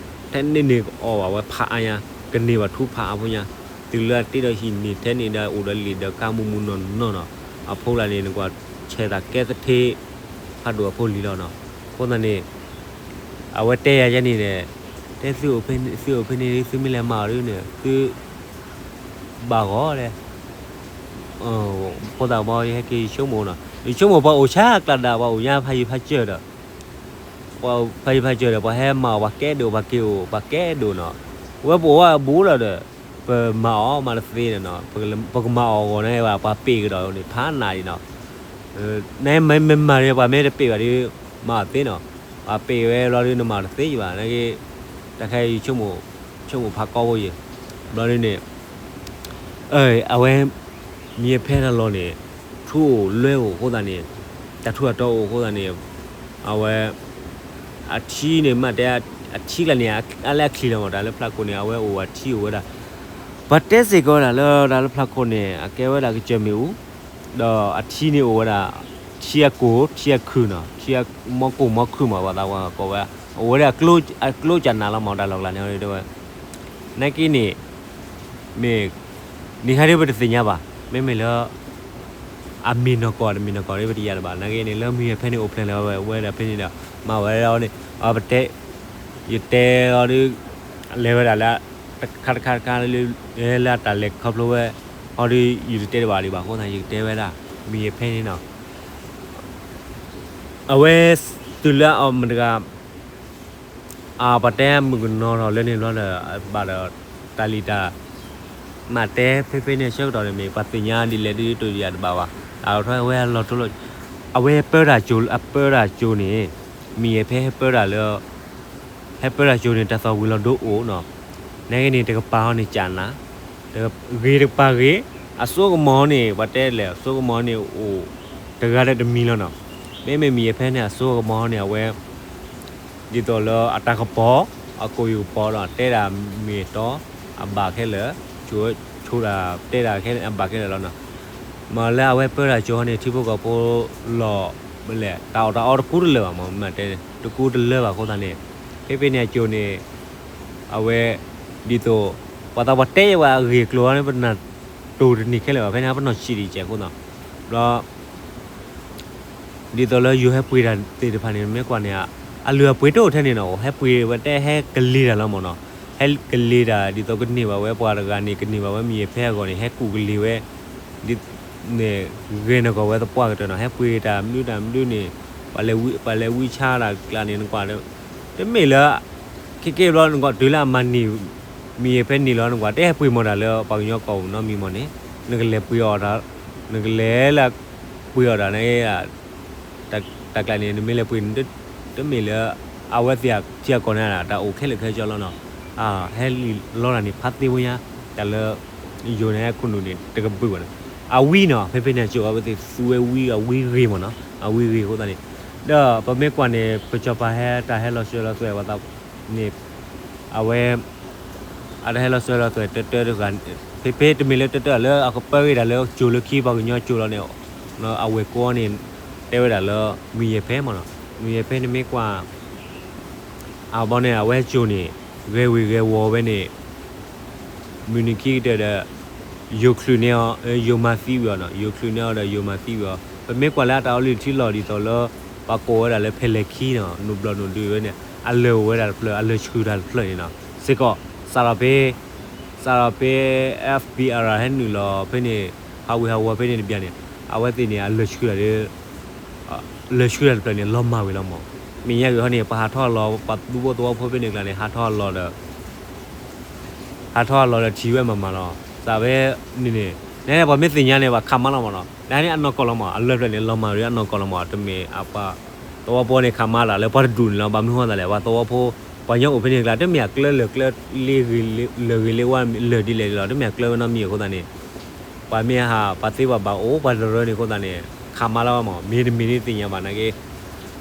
ထဲန့ၣ်န့ၣ်ကအီၣ်ဘၣ်ဝဲဖးအါညါ ကန့ၢ်ဘၣ်ထူဖးအါဖိညါ တုၤလၢအတ့ဒီးဟံၣ်န့ၣ် ထဲန့ၣ်ဒီးအိၣ်ဒီးလံာ်ဒီးကါမူးမူးနီၢ်နီၢ်နီၤ အဖိလၢန့ၣ် နကွၢ်ဆဲးသးကဲသထ့ ဖးဒိၣ်အဖိလံၤလီၤနီၤ အဃိသတးန့ၣ် အဝဲတဲယၤယဲန့ၣ်ဒီး တဲသုအိၣ်ဖဲန့ၣ် သုမ့ၢ်လဲၤမၤအီၤဒ်န့ၣ် သု ဘၣ်ဂီၤလဲၣ်. အဃိသတးဘီယဟဲက့ၤယဆိကမိၣ်နီၤ, ယဆိကမိၣ်ပှၤအိၣ်ဆါကျးဒၣ် ပှၤအိၣ်ညါဖးယံၤဖးစၢၤဒီး ပှၤဖးယံၤဖးစၢၤဒီး ပှၤဟဲမၤအီၣ် ပှၤကဲဒိၣ် ပှၤက့ၤအိၣ် ပှၤကဲဒိၣ်နီၤ, ဝဲပအိၣ်ဝဲအဘူးလီၤဒီး ပမၤအီၣ်မၤတသ့န့ၣ်နီၤ, ပကမၤအီၣ်အဂီၢ်န့ၣ် ပှၤပ့ၢ်ကဒီးန့ၣ် ဖးနးဒံးနီၤ, နမ့ၢ်မၤဒီး ပှၤမ့ၢ်တပ့ၢ်ဘၣ်ဒီး မၤအီၣ်သ့နီၤ, ပှၤပ့ၢ်ဝဲဘျီဒီး နမၤအီၣ်တသ့ဘၣ်, နာ်က့ တၢ်ခဲအံၤ ဆိကမိၣ်ဖးကီဖိယဲၢ်, ဘျီဒ်န့ၣ် အဝဲ မံၤယဲၢ်ဖဲတၢ်လီၢ်န့ၣ် ထူအိၣ်လွဲအိၣ်အဃိသတးန့ၣ်, တၢ်ထူးတၢ်တီၤအိၣ်အဃိသတးန့ၣ်, အဝဲ အထံန့ၣ် မ့ၢ်တဲ အထံကျါန့ၣ် အလၢအချံလီၤမး, တၢ်လၢဖျးခိၣ်န့ၣ် အဝဲအိၣ်ဝဲထံအိၣ်ဝဲဒၣ်, ပှၤတဲစ့ၢ်ကီးဝဲဒၣ်လၢတၢ်လၢဖျးခိၣ်န့ၣ် အကဲဝဲဒၣ်ကစၢၢ်မ့ၣ်အူ, ဒီးအထံန့ၣ်အိၣ်ဝဲဒၣ် ထံအကိၢ် ထံအခုၣ်နီၤ, ထံမီကိၢ်မီခုၣ်မး ပှၤသးပှၢ်ကိးဝဲ, အိၣ်ဝဲဒၣ်အကျိကၠးနးလီၤမး တၢ်လီၢ်ကျါန့ၣ်တဲဝဲ, နာ်က့န့ၣ် မ့ၢ် နံၤခါဒ်ပတသ့ၣ်ညါဘၣ်, မ့မ့ၢ်လၢ အမ့ၢ်နီၢ်ကီၢ်တမ့ၢ်နီၢ်ကီၢ်ဒ်ပတယၤတဘၣ်, နာ်က့န့ၣ် လၢမံၤယဲၢ်ဖဲန့ၣ် အိၣ်ဖျဲၣ်လီၤဝဲဒၣ်ဖဲန့ၣ်ဒီး မၤဝဲဒၣ်န့ၣ် ပတဲ ယတဲအီၤဒီး လဲၤဝဲဒၣ်လၢ တခါတခါတခါ လၢအတၢ်လဲၤခီဖျိဝဲ အီၤဒီး ယတတဲတဘၣ်ဒံးဘၣ်အဃိသတး ယကတဲဝဲဒၣ် မံၤယဲၢ်ဖဲန့ၣ်နီၤ, အဝဲ တုၤလၢအမတဂၤ အပှၤတဲမုၣ်ကနီၤထီၣ်လၢန့ၣ်ဘျီဒီး ဘၣ်ဒီး တၢ်လံၣ်တၢ် မၤတဲဖဲဖဲန့ၣ်အဆၢကတီၢ်န့ၣ်မ့ၢ် ပှၤသ့ၣ်ညါဒ်လဲၣ်ဒ်တယၤတဘၣ်ဘၣ်, အထီၣ်ဝဲအလီၢ်ထူလီၢ်, အဝဲပၢတၢ်ကၠိ အပၢတၢ်ကၠိန့ၣ် မံၤယဲၢ်ဖဲဟဲပၢတၢ်လၢ ဟဲပၢတၢ်ကၠိန့ၣ် တၢ်သီၣ်ဝံၤလီၤဒိအိၣ်နီၤ, နာ်က့န့ၣ် တကပၤဟီန့ၣ်ကၠးနၤ ဂ့ၤတကပၤဂ့ၤ, အစိကမီၤန့ၣ် ပှၤတဲလဲၣ် အစိကမီၤန့ၣ်အိၣ် တဂၤဒီးတမံၤလီၤနီၤ, မ့မ့ၢ်မံၤယဲၢ်ဖဲန့ၣ် အစိကမီၤန့ၣ် အဝဲ ဒ်သိးလၢအတၢ်ကပီၤ အကိၣ်ယုၢ်ကပီၤဒီး တဲဒၣ်မ့ၢ်တီ အဘၣ်ခဲလၢာ်, ဆိဒၣ်တဲဒၣ်ခဲအဘၣ်ခဲလၢာ်လီၤနီၤ, မ့ၢ်လၢအဝဲပၢတၢ်ကၠိန့ၣ် ထံဖိကီၢ်ဖိလီၤ လဲၣ် တၢ်အီၣ်တၢ်အီတကူတလၢာ်ဘၣ်မ့ၢ် မ့ၢ်တဲ တကူတလၢာ်ဘၣ်အဃိသတးန့ၣ်, ဖဲဖဲန့ၣ်အကၠိန့ၣ် အဝဲ ဒ်သိး ပှၤသးပှၢ်တဲယဲဝဲအဂ့ၢ်အကျိၤန့ၣ် ပနၢ်တိၢ်တန့ၢ်ခဲလၢာ်ဘၣ် ဖဲန့ၣ် ပနီၢ်ဆံးဒံးကဲးအဃိသတး, ဒီး ဒ်သိးလၢယိၤဟဲပှ့ၤတၢ်သ့ၣ်တဖၣ်န့ၣ် မ့ၢ်ကွၢ်န့ၣ် အလုၢ်အပှ့ၤတအိၣ်ထဲန့ၣ်နီၤ, ဟဲပှ့ၤဝဲတဲဟဲကလ့ၤတၢ်လီၤမ့ၢ်နီၤ, ဟဲကလ့ၤတၢ် ဒ်သိးကန့ၢ်ဘၣ်ဝဲပှၤတဂၤန့ၣ် ကန့ၢ်ဘၣ်ဝဲမံၤယဲၢ်ဖဲအဂီၢ်န့ၣ် ဟဲကူၣ်ကလ့ၤဝဲ ဒ်န့ၣ် ဂဲၤနဂီၢ်ဝဲသပှၢ်ကတၢၢ်နီၤ, ဟဲပှ့ၤတၢ်မနုၤတၢ်မနုၤန့ၣ် ပှၤလဲၤဝံဆါတၢ်ကျါန့ၣ် နကွၢ် တမ့ၢ်လၢ ခဲကဲဘျီနကွၢ် တုၤလၢအမၤန့ၢ် မံၤယဲၢ်ဖဲန့ၣ်လီၤ နကွၢ် တဟဲပှ့ၤမၤတၢ်လၢပှၤကညီကီၢ်ပူၤနီတမံၤမ့ၢ်န့ၣ်, နကလဲၤပှ့ၤအီၣ်တၢ်, နကလဲၤလၢပှ့ၤအီၣ်တၢ်န့ၣ် တၢ်ကျါန့ၣ် နမ့ၢ်လဲၤပှ့ၤန့ၣ် တမ့ၢ်လၢ အဝဲသ့ၣ်ထံအကီၢ်န့ၣ် တၢ်အိၣ်ခဲလၢာ်ခဲဆ့လီၤနီၤ, ဟဲလီၤတၢ်န့ၣ် ဖါသ့ဝဲညါ တၢ်လၢ ယိၤန့ၣ် ဟဲခိၣ်နူာ်န့ၣ် တကဘုၣ်ဘၣ်နီၤ, အဝံနီၤ ဖဲဖဲန့ၣ် ကၠိအဝဲသ့ၣ်သူဝဲဝံ အဝံဂ့ၤမ့ၢ်နီၤ အဝံဂ့ၤအဃိသတးန့ၣ်, ဒီးပမ့ၢ်ကွၢ်န့ၣ် ကစီၤပၤဟဲတၢ်ဟဲလီၤစၢၤလီၤသွဲၣ်ပှၤသးန့ၣ် အဝဲ အတၢ်ဟဲလီၤစၢၤလီၤသွဲၣ်တၢတၢတဂၤ, ဖဲဖဲတမ့ၢ်လၢတၢတၢလၢအကပၢဂ့ၤတၢ်လၢကၠိလၢခံပှၤကညီကၠိလီၤန့ၣ်, အဝဲၢ်ကိးန့ၣ် တဲဝဲဒၣ်လၢ မံၤယဲၢ်ဖဲမ့ၢ်နီၤ, မံၤယဲၢ်ဖဲန့ၣ်မ့ၢ်ကွၢ် အဘီန့ၣ် အဝဲကၠိန့ၣ် ဂဲၤဝံၤဂဲၤဝီၤဝဲန့ၣ် မုၢ်နံၤခံကတၢၢ်ဒီး ယိၤချုးန့ၢ်အီၤ ယိၤမၤသံဝံၤအီၤနီၤ, ယိၤချုးန့ၢ်အီၤဒီးယိၤမၤသံဝံၤအီၤ, ပမ့ၢ်ကွၢ်လၢအတၢ်အိၣ်လၢထံလီၢ်ဒ်သိးလၢ ပှၤကိးဝဲဒၣ်လၢဖဲလဲၣ်ခံနီၤ နူၢ်ဘျီၣ်နူၢ်ဒုးဝဲန့ၣ် အလၢာ်အိၣ်ဝဲဒၣ်တဖျၢၣ် အလၢာ်ဆှုၣ်တၢ်တဖျၢၣ်န့ၣ်နီၤ, စ့ၢ်ကီး စးထီၣ်ဖဲ စးထီၣ်ဖဲ FBI ဟဲနုာ်လီၤဖဲန့ၣ် ဟးဝ့ၤဟးဝီၤဖဲန့ၣ်တဘျီန့ၣ် အဝဲသ့ၣ်န့ၣ် အလၢာ်ဆှုၣ်တၢ်ဒီး လၢာ်ဆှုၣ်တၢ်တဖျၢၣ်န့ၣ် လီၤမၢ်ဝံၤလီၤမး, မ့ၢ်ညါဂ့ၤဟီန့ၣ် ပှၤဟးထီၣ်လီၤ ပှၤသူဖိသဝီဖိဖဲန့ၣ်ကျါန့ၣ် ဟးထီၣ်လီၤဒီး ဟးထီၣ်လီၤဒီးထံၣ်ဝဲမးမးလီၤ, စးဝဲန့ၣ်န့ၣ် နပှၤမ့ၢ်သ့ၣ်ညါန့ၣ် ပှၤခးမါလီၤမးနီၤ, နန့ၣ်အနီၢ်ကီၢ်လီၤမး အလၢာ်ဖျၢၣ်န့ၣ် လီၤမၢ်ဝံၤအနီၢ်ကီၢ်လီၤမး, တမ့ၢ်အပှၤသဝီဖိန့ၣ် ခးမါတၢ်လၢပှၤတဒူၣ်န့ၣ်လီၤ, ဘၣ်မနုၤဃိသးလဲၣ် ပှၤသဝီဖိ ပှၤကညီအိၣ်ဖဲန့ၣ်ကျါ တမ့ၢ်အကျၢလၢာ်ကျၢ လၢာ်ဂ့ၤလၢာ်ဝါလၢာ်ဒ်လဲၣ်လီၤ, တမ့ၢ်အကျၢဝဲနီတမံၤအဃိသတးန့ၣ် ပှၤမ့ၢ်ဟး ပှၤသ့ပှၤဘၣ်အိၣ် ပှၤတရၢန့ၣ်အဃိသတးန့ၣ် ခးမါလီၤမး မ့တမ့ၢ်န့ၣ်သ့ၣ်ညါဘၣ်နာ်က့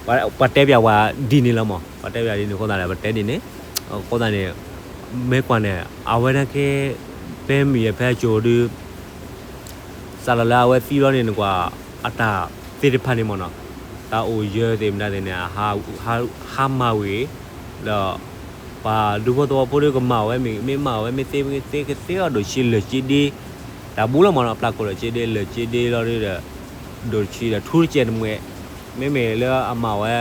ပှၤတဲပၠးဝဲဒ်န့ၣ်လီၤမး, ပှၤတဲပၠးဒ်န့ၣ်အဃိသတးန့ၣ် ပတဲဒ်န့ၣ်, အဃိသတးန့ၣ် မ့ၢ်ကွၢ်န့ၣ် အဝဲဒၣ်က့ ဖဲမံၤယဲၢ်ဖဲကၠိဒု စးထီၣ်လၢအဝဲသံဘျီန့ၣ် နကွၢ် အတၢ်သ့ၣ်တဖၣ်န့ၣ်မးနီၤ, တၢ်အိၣ်ယၢၤသ့ၣ်မတၤသ့ၣ်န့ၣ် ဟးမၤဝံၤ ဒီး ပှၤဒူဖိသဝီဖိဒီးကမၤဝဲ မ့ၢ်မၤဝဲ မ့ၢ်သ့မ့ၢ်သ့ကသ့အီၤဒိၣ်ဆံးလၢာ်က့ဒ့ တၢ်ဘူးလီၤမးနီၤ, ပျၢ်ကိၣ်လၢာ်က့ဒ့ လၢာ်က့ဒ့လီၤဒီး ဒိၣ်ဆံးဒီးထူတကဲးတမှဲး, မ့မ့ၢ်လၢအမၤဝဲ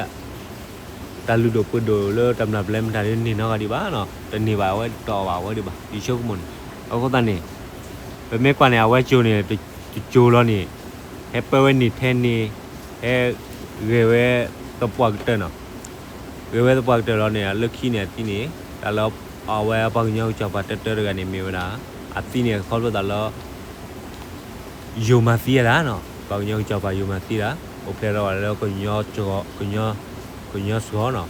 တၢ်လုၢ်ဒိၣ်ပှ့ၤဒိၣ်လၢတၢ်မျၢ်ပျဲမတၤဒ်န့ၣ်နီတဂၤဒံးဘၣ်နီၤ, တန့ၢ်ဘၣ်ဝဲတတီၢ်ဘၣ်ဝဲဒံးဘၣ် ယဆိကမိၣ်န့ၣ်, အဃိသတးန့ၣ် ပမ့ၢ်ကွၢ်န့ၣ် အဝဲကၠိန့ၣ် တကၠိလီၤန့ၣ် ဟဲပၢဝဲန့ၢ်ထဲန့ၣ် ဟဲဂဲၤဝဲသပှၢ်ကတၢၢ်နီၤ. ဂဲၤဝဲသပှၢ်ကတၢၢ်လီၤန့ၣ် အလၢခံန့ၣ်အသံန့ၣ် တၢ်လၢအဝဲပှၤကညီကစီၤပၤတၢတၢတဂၤန့ၣ်မ့ၢ်ဝဲဒၣ် အသံန့ၣ်ခီဖျိသးလၢ ယိၤမၤသံဝဲဒၣ်နီၤ, ပှၤကညီကစီၤပၤယိၤမၤသံဒၣ်, အိၣ်ဖျဲၣ်ထီၣ်ဝဲဒၣ်လၢ ကညီစှီၤနီၤ,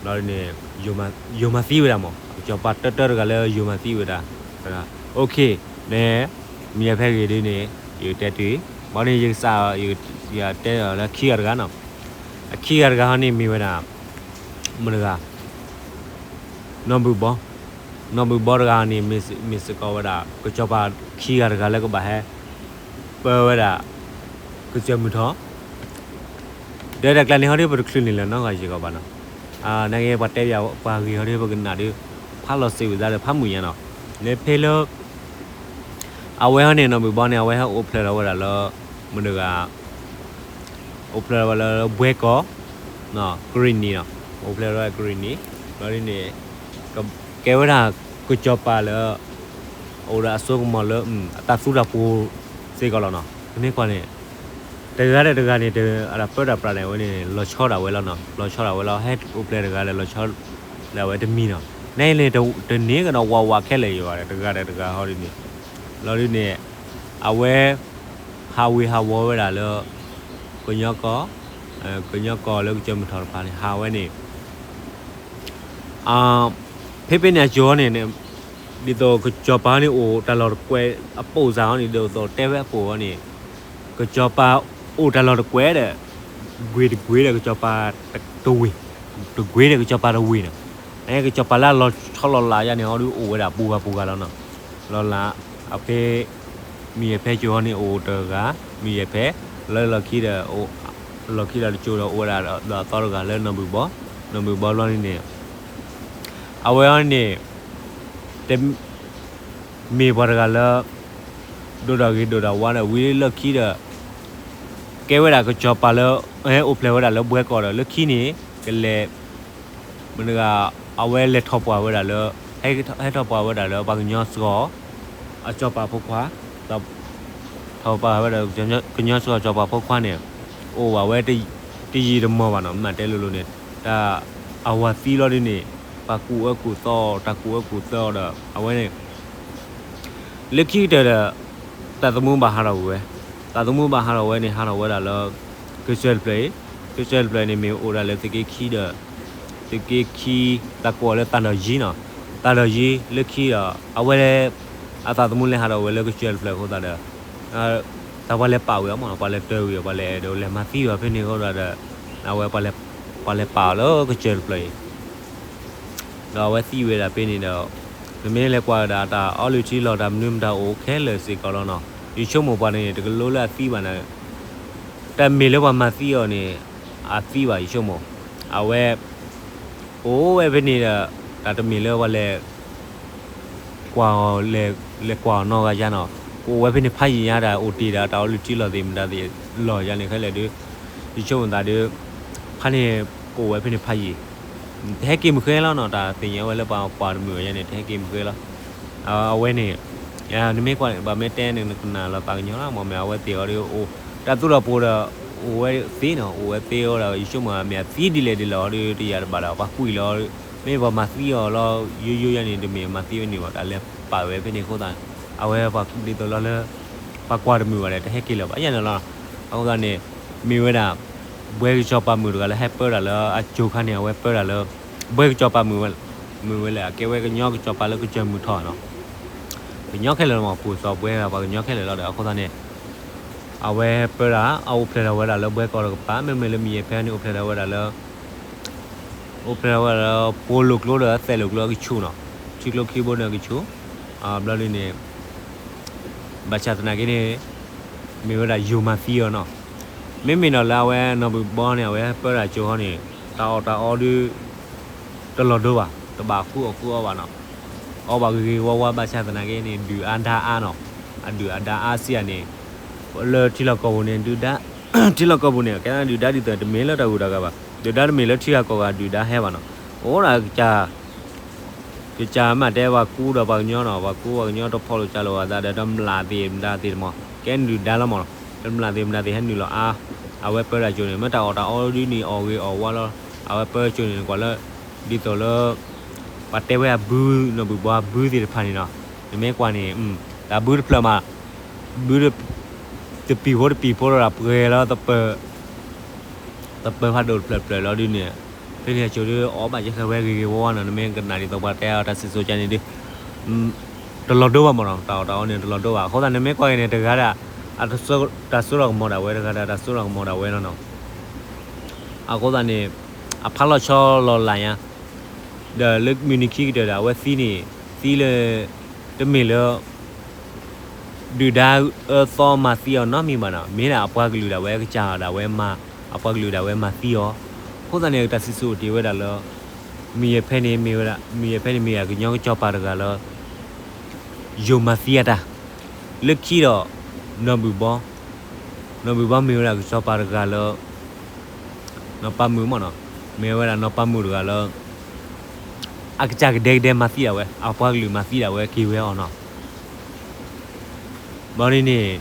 ဘျီန့ၣ် ယိၤမၤသံဝဲဒၣ်မး, ကစီၤပၤတၢတၢတဂၤလၢယိၤမၤသံဝဲဒၣ်, အိၣ်ခ့, မ့ၢ် မ့ၢ်ယဖဲဂ့ၤဒ်န့ၣ် ယကတဲတုၤ, ဘၣ်န့ၣ်ယကစး ယတဲလၢခံဂၤတဂၤနီၤ, အခံဂၤတဂၤဟီန့ၣ်မ့ၢ်ဝဲဒၣ် မတၤတဂၤ နီၢ်ဘုၣ်ဘီ, နီၢ်ဘုၣ်ဘီတဂၤန့ၣ် မ့ၢ်စ့ၢ်ကီးဝဲဒၣ် ကစီၤပၤခံဂၤတဂၤလၢကဘၣ်ဟဲ ပၢဝဲဒၣ် ကစၢၢ်မုၢ်ထီၣ်, ဒီးတၢ်ကျါန့ၣ်ဟီဒီး ပတချုးန့ၣ်လၢၤနီတဂၤစ့ၢ်ကီးဘၣ်နီၤ, နာ်က့ပှၤတဲပၠးပှၤဂ့ၤဟီဒီး ပကနၣ်ဒီး ဖးလီၤစ့ၢ်ဝံၤသးဒီးဖးမုာ်ညါနီၤ, လၢဖဲလၢ အဝဲဟီန့ၣ် နီၢ်ဘုၣ်ဘီန့ၣ် အဝဲဟဲအိၣ်ဖျဲၣ်ထီၣ်ဝဲဒၣ်လၢ မတၤတဂၤ အိၣ်ဖျဲၣ်ထီၣ်ဝဲလၢဘှဲကီၢ်, ကရံၣ်နံၤနီၤ, အိၣ်ဖျဲၣ်ထီၣ်ဝဲကရံၣ်နံၤ, ဘျီဒ်န့ၣ် ကဲဝဲဒၣ်ကစီၤပၤလၢ အိၣ်ဒီးအစိကမီၤလၢ အတၢ်သူတၢ်ပှိၤစ့ၢ်ကီးလီၤနီၤ, နမ့ၢ်ကွၢ်န့ၣ် တဂၤဒီးတဂၤန့ၣ် အတၢ်ပၢတၢ်ပြးန့ၣ် အဝဲန့ၣ် လီၤဆီဒၣ်ဝဲလီၤနီၤ, လီၤဆီဒၣ်ဝဲလီၤ, ဟဲအိၣ်ဖျဲၣ်တဂၤဒီးလီၤဆီဒၣ်ဝဲတမံၤနီၤ, နလဲၣ်တန့ၢ်ကဒီးဝးဝးခဲလၢာ်ယံၤဘၣ်ဒီး တဂၤဒီးတဂၤဟီဒ်န့ၣ်, လီၤဒ်န့ၣ် အဝဲ ဟးဝ့ၤဟးဝီၤဝဲဒၣ်လၢ ကညီကီၢ်, ကညီကီၢ်လၢကစၢၢ်မုၢ်ထီၣ်တဖၣ်န့ၣ် ဟးဝဲန့ၣ် ဖဲဖဲန့ၣ်အကၠိၤန့ၣ် ဒ်သိးကစီၤပၤန့ၣ်အိၣ်တၢ်လီၢ်တကွဲးအပိာ်စၢ်ဟီန့ၣ် ဒ်သိးတဲဝဲအပိာ်ဟီန့ၣ် ကစီၤပၤအိၣ်တၢ်လီၢ်တကွဲးဒီး ကွ့ၢ်တကွ့ၢ်ဒီးကစီၤပၤတဝ့ၢ်, တကွ့ၢ်ဒီးကစီၤပၤတဝ့ၢ်နီၤ, ကစီၤပၤလၢအလီၤဆီလီၤလးယါန့ၣ် ဟီဒုးအိၣ်ဝဲဒၣ်ပူၤဂၤပူၤဂၤလီၤနီၤ, လီၤလး အဖဲ မုၢ်ယဲၢ်ဖဲကၠိၤဟီန့ၣ်အိၣ်တဂၤ, မုၢ်ယဲၢ်ဖဲ လၢလီၢ်ခံဒီး လီၢ်ခံဒီးတကၠိၤဒီးအိၣ်ဝဲဒၣ်ဒီးအသီတဂၤလၢနီၢ်ဘုၣ်ဘီ, နီၢ်ဘုၣ်ဘီဘျီန့ၣ်န့ၣ် အဝဲအံၤန့ၣ် တမ့ၢ်ပှၤတဂၤလၢ ဒိၣ်တၢ်ဂ့ၤဒိၣ်တၢ်ဝါဒီး ဝံၤလၢလီၢ်ခံဒီး ကဲဝဲဒၣ်ကစီၤပၤလၢ ဟဲအိၣ်ဖျဲၣ်ဝဲဒၣ်လၢဘှဲကီၢ်ဒီး လၢခံန့ၣ် ကလဲၤ မတၤတဂၤ အဝဲလဲၤထီၣ်ပှၢ်ဝဲဒၣ်လၢ ဟဲထီၣ်ပှၢ်ဝဲဒၣ်လၢပှၤကညီစှီၤ အစီၤပၤဖိခွါ, ထီၣ်ပှၢ်ဝဲဒၣ် ကညီစှီၤစီၤပၤဖိခွါန့ၣ် အိၣ်ဘၣ်ဝဲ တယံာ်တမီၢ်ဘၣ်နီၤ, မ့ၢ်တဲလိၤလိၤန့ၣ် တၢ်အဝၤသံလီၤဒ်န့ၣ် ပှၤကူၣ်အၢကူၣ်သီအီၤ တၢ်ကူၣ်အၢကူၣ်သီအီၤဒီး အဝဲန့ၣ် လၢခံကတၢၢ်ဒီး တၢ်သမူဘၣ်ဟးထီၣ်ကွံာ်ဝဲ, တၢ်သမူဘၣ်ဟးထီၣ်ဝဲန့ၣ် ဟးထီၣ်ဝဲဒၣ်လၢ ကစၢၢ်တဖျၢၣ်အံၤ, ကစၢၢ်တဖျၢၣ်န့ၣ်မ့ၢ်အိၣ်ဒၣ်လၢသုးက့ခံဒီး သုးက့ခံ တၢ်ကိးအီၤလၢသးဒီၣ်ယံနီၤ, သးဒီၣ်ယံလၢခံဒီး အဝဲ အသးသမူလဲၤဟးထီၣ်ဝဲလၢကစၢၢ်တဖျၢၣ်အဃိသတးဒီး တၢ်ပှၤလဲၤပာ်ဝံၤအီၤမးနီၤ, ပှၤလဲၤတၢၤဝံၤအီၤ ပှၤလဲၤအဲၣ်ဒိးလဲၤမၤသံအီၤဖဲန့ၣ်အဃိသတးဒီး အဝဲ ပှၤလဲၤပာ်အီၤလၢကစၢၢ်တဖျၢၣ်အံၤ ဒီးအဝဲသံဝဲဒၣ်ဖဲန့ၣ်ဒီး နမ့ၢ်လဲၤကွၢ်ဝဲဒၣ်တၢ်အီလုၢ်ထံလီၢ်တၢ်မနုၤမတၤအိၣ်ခဲလၢာ်စ့ၢ်ကီးလီၤနီၤ, ယဆိကမိၣ်ပှၤန့ၣ် တကလိလၢအသံဘၣ်န့ၣ် တမ့ၢ်လၢပှၤမၤသံအီၤန့ၣ် အသံဘၣ်ယဆိကမိၣ်, အဝဲ အိၣ်ဝဲဖဲန့ၣ်ဒီး တၢ်တမ့ၢ်လၢပှၤလဲၤ ကွၢ်အီၤ လဲၤကွၢ်အီၤနီတဂၤယါနီၤ, ကအိၣ်ဝဲဖဲန့ၣ်ဖးယံာ်ညါ တၢ်အိၣ်တ့ၢ်ဒီးတၢ်အီလုၢ်ထံလီၢ်သ့ၣ်မတၤသ့ၣ်လီၢ်ယါန့ၣ်ခဲလၢာ်ဒီး ယဆိကမိၣ်သးဒီး ဖဲန့ၣ် ကအိၣ်ဝဲဖဲန့ၣ်ဖးယံာ် တဟဲက့ၤမုၢ်ဃဲလီၤနီၤ, တၢ်သ့ၣ်ညါဝဲလၢပှၤကွၢ်တမုာ်ဘၣ်ယါန့ၣ် တဟဲက့ၤမုၢ်ဃဲလီၤ, အဝဲန့ၣ် နမ့ၢ်ကွၢ်န့ၣ် ဘၣ်မ့ၢ်တဲန့ၣ် နကနၣ်လီၤသးကညီၤလီၤ, မ့မ့ၢ်အဝဲသ့ၣ်အီၤဒီး အိၣ်တၢ်သူတၢ်ပှိၤဒီး အိၣ်ဝဲသ့နီၤ, အိၣ်ဝဲသ့အီၤဒီး ယဆိကမိၣ်မ့ၢ်အသံဒ်လဲၣ်ဒ်လဲၣ်အီၤဒီး တယာ်တဘၣ်ဒီး ပှၤကွံာ်လီၤ, မ့ၢ်ပှၤမၤသံအီၤလီၤ ယိယိယါန့ၣ် တမ့ၢ်မၤသံဝဲန့ၣ်ဘၣ်, တၢ်လဲၤပာ်ဝဲဖဲန့ၣ်အဃိသတး အဝဲပှၤဒ်သိးလီၤလၢ ပှၤကွၢ်တမုာ်ဘၣ်ဒီး တဟဲက့ၤလၢၤဘၣ်ယါန့ၣ်လီၤ, အဃိသတးန့ၣ် မ့ၢ်ဝဲဒၣ် ဘှဲကစီၤပၤမုၣ်တဂၤလၢဟဲပၢတၢ်လၢအကၠိၤခါန့ၣ် အဝဲပၢတၢ်လၢ ဘှဲကစီၤပၤမုၣ်ဝဲလၢ အကဲဝဲကညီကစီၤပၤလၢကစၢၢ်မုၢ်ထီၣ်နီၤ, ကညီခဲလၢာ်မ့ၢ် ပှိၢ်စီၤဘှဲဒၣ်ပှၤကညီခဲလၢာ်လီၤဒီး အဃိသတးန့ၣ် အဝဲပၢတၢ် အအိၣ်ဖျဲၣ်ထီၣ်ဝဲဒၣ်လၢဘှဲကီၢ်တကပၤ, မ့မ့ၢ်လၢမုၢ်ယဲၢ်ဖဲန့ၣ် အိၣ်ဖျဲၣ်ထီၣ်ဝဲဒၣ်လၢ အိၣ်ဖျဲၣ်ထီၣ်ဝဲဒၣ်လၢ ပိၤလိာ်ကျိဒီးသဲးလိာ်ကျိအကဆူၣ်နီၤ, ထံကျိခံဘိန့ၣ်အကဆူၣ်, ဘျီဒ်န့ၣ် ဘၣ်ဆၣ်သနာ်က့န့ၣ် မ့ၢ်ဝဲဒၣ်ယိၤမၤသံအီၤနီၤ, မ့မ့ၢ်ဒီးလၢအဝဲနီၢ်ဘုၣ်ဘီန့ၣ် အဝဲပၢတၢ်ကၠိၤဟီန့ၣ် တၢ်အီၣ်တၢ်အီဒုး တလီၤဒိဘၣ်, တဘၣ်ဃုအီၣ်ဃုအီဘၣ်နီၤ, အီဘၣ်ဂ့ၤဂ့ၤဝါဝါ ဘၣ်ဆၣ်သနာ်က့န့ၣ် ဒုၣ်အါဒါအါနီၤ, အဒုၣ်အဒါအါစံးဧါန့ၣ် လၢထံလီၢ်ကီၢ်ပူၤန့ၣ် ဒုၣ်ဒါ ထံလီၢ်ကီၢ်ပူၤန့ၣ် ကဲဒၣ်ဒုၣ်ဒါဒ်သိး တမ့ၢ်လၢတၢ်ဂုၤတၢ်ဂၤဘၣ်, ဒုၣ်ဒါတမ့ၢ်လၢထံဂၤကီၢ်ဂၤဒုၣ်ဒါဟဲဘၣ်နီၤ, အိၣ်ဒၣ်ကစၢ် ကစၢ်မ့ၢ်တဲပှၤကူဒီးပှၤကညီနီၤ, ပှၤကူပှၤကညီတဖီလိာ်ကၢလိာ်အသးဒီး တမျးသ့ၣ်မတၤသ့ၣ်တမီၤ ကဲနုာ်ဒါလီၤမးနီၤ, တမျးသ့ၣ်မတၤသ့ၣ်ဟဲနုာ်လီၤအါ, အဝဲပၢတၢ်ကၠိန့ၣ် မ့ၢ်တၢ်အီၣ်တၢ်အီဒုန့ၣ် အီၣ်ဂ့ၤအီၣ်ဝါလီၤ, အဝဲပၢကၠိန့ၣ် နကွၢ်လၢ ဒ်သိးလၢ ပှၤတဲဝဲအဘု နီၢ်ဘုၣ်ဘီအဘုသ့ၣ်တဖၣ်န့ၣ်နီၤ, နမ့ၢ်ကွၢ်န့ၣ် တၢ်ဘုတဖျၢၣ်မး ဘု တပံၤဖိတပံၤဖိဒီးပှဲၤလီၤ သပၢၤဖးဒိၣ်တဖျၢၣ်ဖျၢၣ်လီၤဒုန့ၣ်, ဖဲန့ၣ်အကၠိဒီး အီၣ်ဘၣ်ယဲၢ်ဃဲဝဲဂ့ၤဂ့ၤဝါဝါနီၤ, နမ့ၢ်ကနၣ်ဒ်သိးပှၤတဲအီၤတၢ်စံၣ်စိၤကါန့ၣ်ဒီး တလီၤဒိဘၣ်မးနီၤ, တၢ်အီၣ်တၢ်အီန့ၣ်တလီၤဒိဘၣ်. အဃိသတး နမ့ၢ်ကွၢ်က့ၤန့ၣ် တဂၤဒၣ် တၢ်စိတၢ်ကမီၤဒၣ်ဝဲ တဂၤဒၣ်တၢ်စိတၢ်ကမီၤဒၣ်ဝဲလီၤနီၤ. အဃိသတးန့ၣ် အဖးလီၤဆီလီၤလးညါ, ဒီးလၢမုၢ်နံၤခံကတၢၢ်ဒီး အဝဲသံန့ၣ် သံလၢ တမ့ၢ်လၢ ဒုၣ်ဒါအၢသီမၤသံအီၤနီတမံၤဘၣ်နီၤ, မ့ၢ်ဒၣ်အပှၤကလုာ်ဒၣ်ဝဲကစၢ်ဒၣ်ဝဲမၤ, အပှၤကလုာ်ဒၣ်ဝဲမၤသံအီၤ. အဃိသတးန့ၣ် တၢ်စံၣ်စိၤအိၣ်တ့ၢ်ဝဲဒၣ်လၢ မုၢ်ယဲၢ်ဖဲန့ၣ်မ့ၢ်ဝဲဒၣ် မုၢ်ယဲၢ်ဖဲန့ၣ်မ့ၢ်ဒၣ်ကညီကစီၤပၤတဂၤလၢ ယိၤမၤသံအတၢ်, လၢခံဒီး နီၢ်ဘုၣ်ဘီ, နီၢ်ဘုၣ်ဘီမ့ၢ်ဝဲဒၣ်ကစီၤပၤတဂၤလၢ နီၢ်ပၤမုၣ်မ့ၢ်နီၤ, မ့ၢ်ဝဲဒၣ်နီၢ်ပၤမုၣ်တဂၤလၢ အကစၢ်ကဒဲကဒဲမၤသံဒၣ်ဝဲ အပှၤကလုာ်မၤသံဒၣ်ဝဲက့ၤဝဲအီၤနီၤ. ဘၣ်န့ၣ်န့ၣ်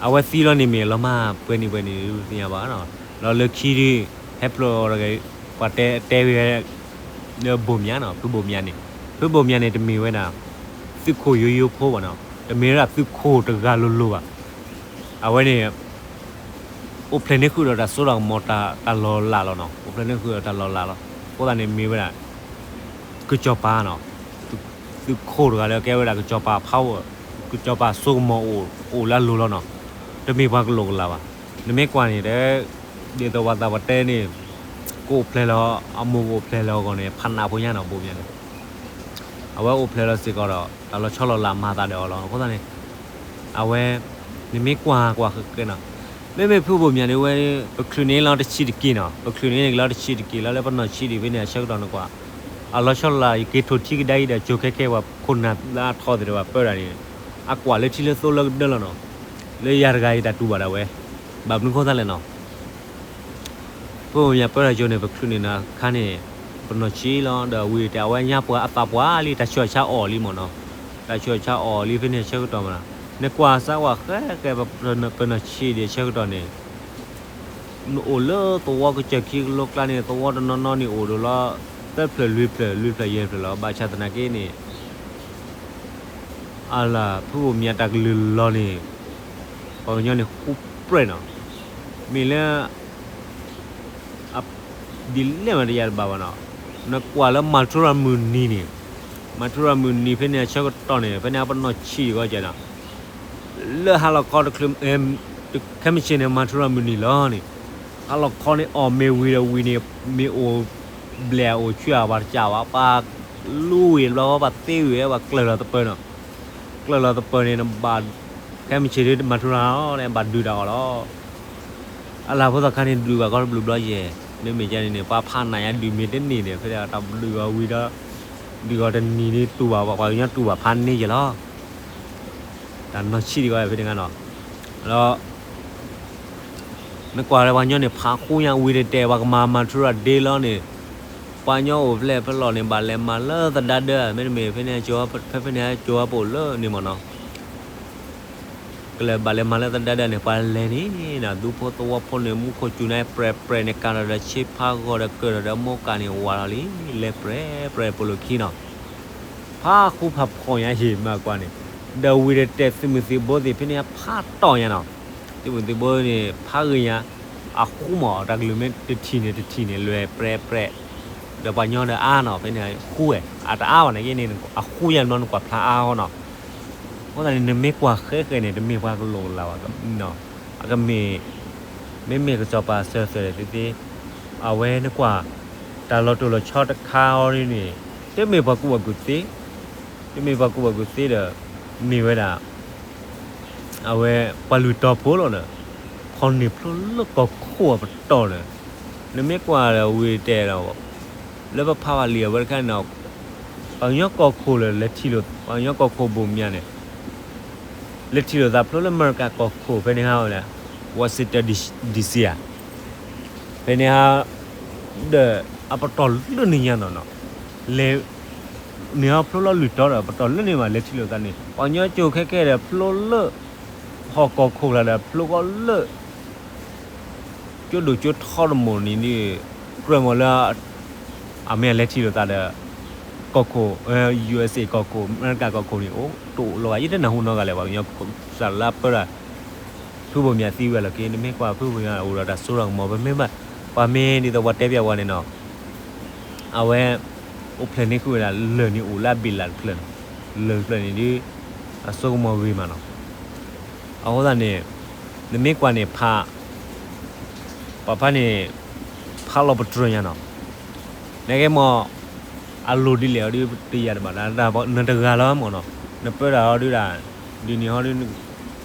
အဝဲသံလီၤန့ၣ်မ့ၢ်လီၤမၢ်ပှဲၤနံၣ်ပှဲၤနံၣ်ဒုးသ့ၣ်ညါဘၣ်နီၤ, ဒီးလၢခံဒုး ဟဲဖျိးတဂၤ ပှၤတဲတဲဝဲ လၢဘိၣ်မၠါနီၤ, ဖုဘိၣ်မၠါန့ၣ်, ဖုဘိၣ်မၠါန့ၣ် တမ့ၢ်ဝဲဒၣ် သုးခိၣ်ယိယိဖိဘၣ်နီၤ, တမ့ၢ်ဝဲဒၣ်သုးခိၣ်တဂၤလိၤလိၤဘၣ်. အဝဲန့ၣ် အိၣ်ဖျဲၣ်န့ၢ်ဃုာ်ဒီးတၢ်စိတၢ်ကမီၤ တၢ်လီၤလးလီၤနီၤ, အိၣ်ဖျဲၣ်န့ၢ်ဃုာ်ဒီးတၢ်လီၤလးလီၤ. အဃိသတးန့ၣ်မ့ၢ်ဝဲဒၣ် ကစီၤပၤနီၤ, သုးခိၣ်တဂၤလၢကဲဝဲဒၣ်ကစီၤပၤဖးဝဲ, ကစီၤပၤစိကမီၤအိၣ်လၢအလိၤလီၤနီၤ, တမ့ၢ်ပှၤကလိာ်ကလၤဘၣ်. နမ့ၢ်ကွၢ်န့ၣ် ဒ်သိးပှၤသးပှၢ်တဲန့ၣ် ကအိၣ်ဖျဲၣ်လီၤ အမိၢ်ကအိၣ်ဖျဲၣ်လီၤအဂီၢ်န့ၣ် ဖးနးဖိညါနီၤ ဘိၣ်မၠါန့ၣ် အဝဲအိၣ်ဖျဲၣ်လီၤစ့ၢ်ကီးဒီး တၢ်လီၤဆီလီၤလးမၤသးဒီးအီၤလီၤ. အဃိသတးန့ၣ် အဝဲ နမ့ၢ်ကွၢ်ကွၢ်ဃဲဃဲနီၤ, မ့မ့ၢ်ဖုဘိၣ်မၠါန့ၣ်ဝဲ ပချုးန့ၢ်လီၤတဆံးတက့ၢ်နီၤ, ပချုးန့ၢ်လီၤတဆံးတက့ၢ်လီၤ လၢပနီၢ်ဆံးဒံးဖဲန့ၣ်အဆၢကတီၢ်နကွၢ်, အလီၤဆီလီၤလး ယက့ၤထိၣ်ထံကဒါအံၤဒီး ကၠိခဲခဲပှၤခိၣ်နၢ်လၢအထီသ့ၣ်တဖၣ်ပၢတၢ်န့ၣ် အကွၢ်လၢထံလၢသိလၢကဒၢလီၤနီၤ, လၢယၤတဂၤအံၤတၢ်တူၢ်ဘၣ်ဒၣ်ဝဲ, ဘၣ်မနုၤဃိသတးလဲၣ်နီၤ ဖုဘိၣ်မၠါပၢတၢ်ကၠိန့ၣ် ပချုးန့ၢ်နၤခါန့ၣ် ပနီၢ်ဆံးလီၤ ဒီးဝံၤတဲ အဝဲညါပှၤအသးပှၢ်လံ တၢ်ဆူးတၢ်ဆါအီၣ်လံမ့ၢ်နီၤ, တၢ်ဆူးတၢ်ဆါအီၣ်လံဖဲန့ၣ်အဆၢကတီၢ်မ့ၢ်နီၤ, နကွၢ်စၢ်ကွၢ်ဃဲဃဲ ပနီၢ်ဆံးဒံးအဆၢကတီၢ်န့ၣ် နအိၣ်လၢသဝီကစၢၢ်ခံကလိကျါန့ၣ် သဝီတနီၤနီၤန့ၣ်အိၣ်ဒိၣ်လီၤ သၢဖျၢၣ်လွံၢ်ဖျၢၣ် လွံၢ်ဖျၢၣ်ယဲၢ်ဖျၢၣ်လီၤ ဘၣ်ဆၣ်သနာ်က့န့ၣ် အလၢ် ဖုဘိၣ်မၠါတၢ်ကလုၢ်လီၤန့ၣ် ပှၤကညီန့ၣ်ဃူပြဲးနီၤ, မ့ၢ်လၢ ဒ်လဲၣ်မးတယၤတဘၣ်ဘၣ်နီၤ, နကွၢ်လၢမၤထူရၤမုၢ်နံၤန့ၣ်, မၤထူရၤမုၢ်နံၤဖဲန့ၣ်အဆၢကတီၢ်န့ၣ် ဖဲန့ၣ်အပနီၢ်ဆံးဂီၢ်ကဲနီၤ, လၢဟါလီၤခီတချုး ခဲမုၢ်ဆ့ၣ်န့ၣ် မၤထူရၤမုၢ်နံၤလီၤန့ၣ်, ဟါလီၤခီန့ၣ် အီၣ်မ့ၢ်ဝံၤဒီးဝံၤန့ၣ် မ့ၢ်အိၣ်ဘျဲၣ်အိၣ်ဆူၣ်အါ ပှၤတကးဘၣ် ပှၤလူဝံၤတဘျီ ပှၤသ့ဝံၤ ပှၤကျၢၤလီၤသပၢၤနီၤ, ကျၢၤလီၤသပၢၤန့ၣ် နဘၣ် ခဲမုၢ်ဆ့ၣ်ဒုးမၤထူရၤအီၤန့ၣ် ဘၣ်ဒုးတၢ်အီၣ်လီၤ. အလၢ်ဖိသၣ်ခါန့ၣ် ဒုးဘၣ်ကီတဘျုးဘျီယဲၢ်, မ့မ့ၢ်ကဲန့ၣ်န့ၣ် ပှၤဖးနးညါဒုးမ့ၢ်တန့ၢ်န့ၣ် ဖဲဒၣ်တၢ်ဒုးအီၤဝံၤဒီး ဒုးအီၤတနံၤန့ၣ်တူၢ်ဘၣ် ပှၤကညီတူၢ်ဘၣ်ဖးန့ၢ်ယဲၢ်လီၤ. တၢ်နီၢ်ဆံးဒံးဂီၢ်ဖဲန့ၣ်နီၤ, ဒီး နကွၢ်လၢပှၤကညီန့ၣ် ဖးဃူညါဝံၤတတဲာ် ပှၤကမၤမၤထူရၤဒ့လီၤန့ၣ်, ပှၤကညီအိၣ်ဖျဲၣ်ဖဲလီၢ်န့ၣ် ဘၣ်လဲၤမၤလၢသဒါဒၢ မ့တမ့ၢ် ဖဲန့ၣ် ဖဲဖဲန့ၣ် ကၠိဝါပအိၣ်လၢန့ၣ်မ့ၢ်နီၤ ကလဲၤဘၣ်လဲၤမၤလၢသဒါဒၢန့ၣ် ပှၤလဲၤန့ၣ်ဒီး ဒူဖိသဝီဖိန့ၣ် မူခိၣ်စူၤန့ၣ် ပြဲၤပြဲၤန့ၣ် ကၤထီၣ်ဒီးဆ့ဖးဂီၤဒီးကၢၢ်ထီၣ်ဒီးမိၢ်ကးန့ၣ် ဝးလီၤလံ လဲၤပြဲၤပြဲၤပိာ်လိာ်ခံနီၤ, ဖးဃူဖးဖှီၣ်ညါဟ့ၣ်မၤကွၢ်န့ၣ်, ဒီးဝံၤဒီးတဲာ်သုးမုၢ်သံၣ်ဘိသ့ၣ် ဖဲန့ၣ်ဖးတီၢ်ညါနီၤ, သုးမုၢ်သံၣ်ဘိန့ၣ် ဖးဂ့ၤညါ, အဃူမး တၢ်ကလုၢ်မ့ၢ်တထံၣ်န့ၣ် တထံၣ်န့ၣ် လဲၤပြဲၤပြဲၤ, ဒီးပှၤကညီဒီးအါနီၤ ဖဲန့ၣ်ဃူဝဲ အတအါဘၣ်န့ၣ်က့န့ၣ် အဃူယါဘျီနကွၢ်ဖျါအါအီၤနီၤ, အဃိသတးန့ၣ် နမ့ၢ်ကွၢ်ဃဲဃဲန့ၣ် တမ့ၢ်ပှၤကလိာ်ကလၤဘၣ်, အကမ့ၢ်, မ့မ့ၢ်ကစီၤပၤစၢၤစၢၤသ့သ့, အဝဲနကွၢ်, တၢ်လီၤတိၢ်လီၤဆီတခါအီၤဒ်န့ၣ်, တမ့ၢ်ပှၤကူၣ်ဘၣ်ကူၣ်သ့, တမ့ၢ်ပှၤကူၣ်ဘၣ်ကူၣ်သ့ဒီး, မ့ၢ်ဝဲဒၣ် အဝဲပှၤလုၢ်တီၤဖိလီၤဒီး, ဖီၣ်န့ၢ်ဖျိလၢကီၢ်ခိၣ်အပတီၢ်ဒီး, နမ့ၢ်ကွၢ်ဒီးဝံၤတဲဒီး, လၢပဖးဘၣ်လံာ်အဝဲတခါန့ၣ်, ပှၤကညီကီၢ်ခိၣ်လၢလဲၤထံၣ်လိာ် ပှၤကညီကီၢ်ခိၣ်ဘိၣ်မၠါန့ၣ်, လဲၤထံၣ်လိာ်သးဖျိလၢအမဲရကၤကီၢ်ခိၣ်ဖဲန့ၣ်ဟါဝဲလဲၣ်, Washington DC ဧါ, ဖဲန့ၣ်ဟါ, ဒီးအပတီၢ်လၢနံၤညါနီၤနီၤ, လဲၤ န့ၣ်ဟီဖျိလီၤလွံၢ်တီၤဒီး ပတီၢ်လၢန့ၣ်မးလဲၤထံၣ်လိာ်သးန့ၣ် ပှၤကညီကၠိခဲကဲဒီး ဖျိလၢ ဟီၣ်ကီၢ်ခိၣ်ကျါဒီး ဖျိကီးလၢ ကၠိဒိၣ်ကၠိထီတမိၢ်န့ၣ်ဒီး ကြၢးမီၤလၢ အမ့ၢ်အလဲၤထံၣ်လိာ်သးဒီး ကီၢ်ခိၣ် ယူအ့စ့ၣ် ကီၢ်ခိၣ် အမဲရကၤကီၢ်ခိၣ်န့ၣ် အိၣ်တအိၣ်လီၤဂၤ ယတနၢ်ဟူနီတဂၤလဲၣ် ပှၤကညီစးလၢပၢဒၣ် ဖုဘိၣ်မၠးသံဝဲလီၤက့ၤ နမ့ၢ်ကွၢ်ဖုဘိၣ်မၠးအိၣ်ဒီးတၢ်စိတၢ်ကမီၤ ပမ့ၢ်ဘၣ် ပှၤမ့ၢ်ဒ်သိးပှၤတဲပျးဝဲန့ၣ်နီၤ အဝဲ အိၣ်ဖျဲၣ်န့ၢ်ဃုာ်ဝဲဒၣ်လၢၢ်န့ၣ်အိၣ်လၢအဘ့ၣ်လၢ်တဖျၢၣ်နီၤ လၢၢ်တဖျၢၣ်န့ၣ်ဒီး အစိကမီၤဂ့ၤမးနီၤ အဃိသတးန့ၣ် နမ့ၢ်ကွၢ်န့ၣ်ဖး ပှၤဖးန့ၣ် ဖးလီၤပတြၢၤညါနီၤ နကဲမီၤ အလိၣ်ဒ်လဲၣ်အီၤဒ်တယာ်တဘၣ် နတဂၤလီၤမ့ၢ်နီၤ နပၢတၢ်အီၤဒ်ဒၣ် ဒ်န့ၣ်ဟီဒ်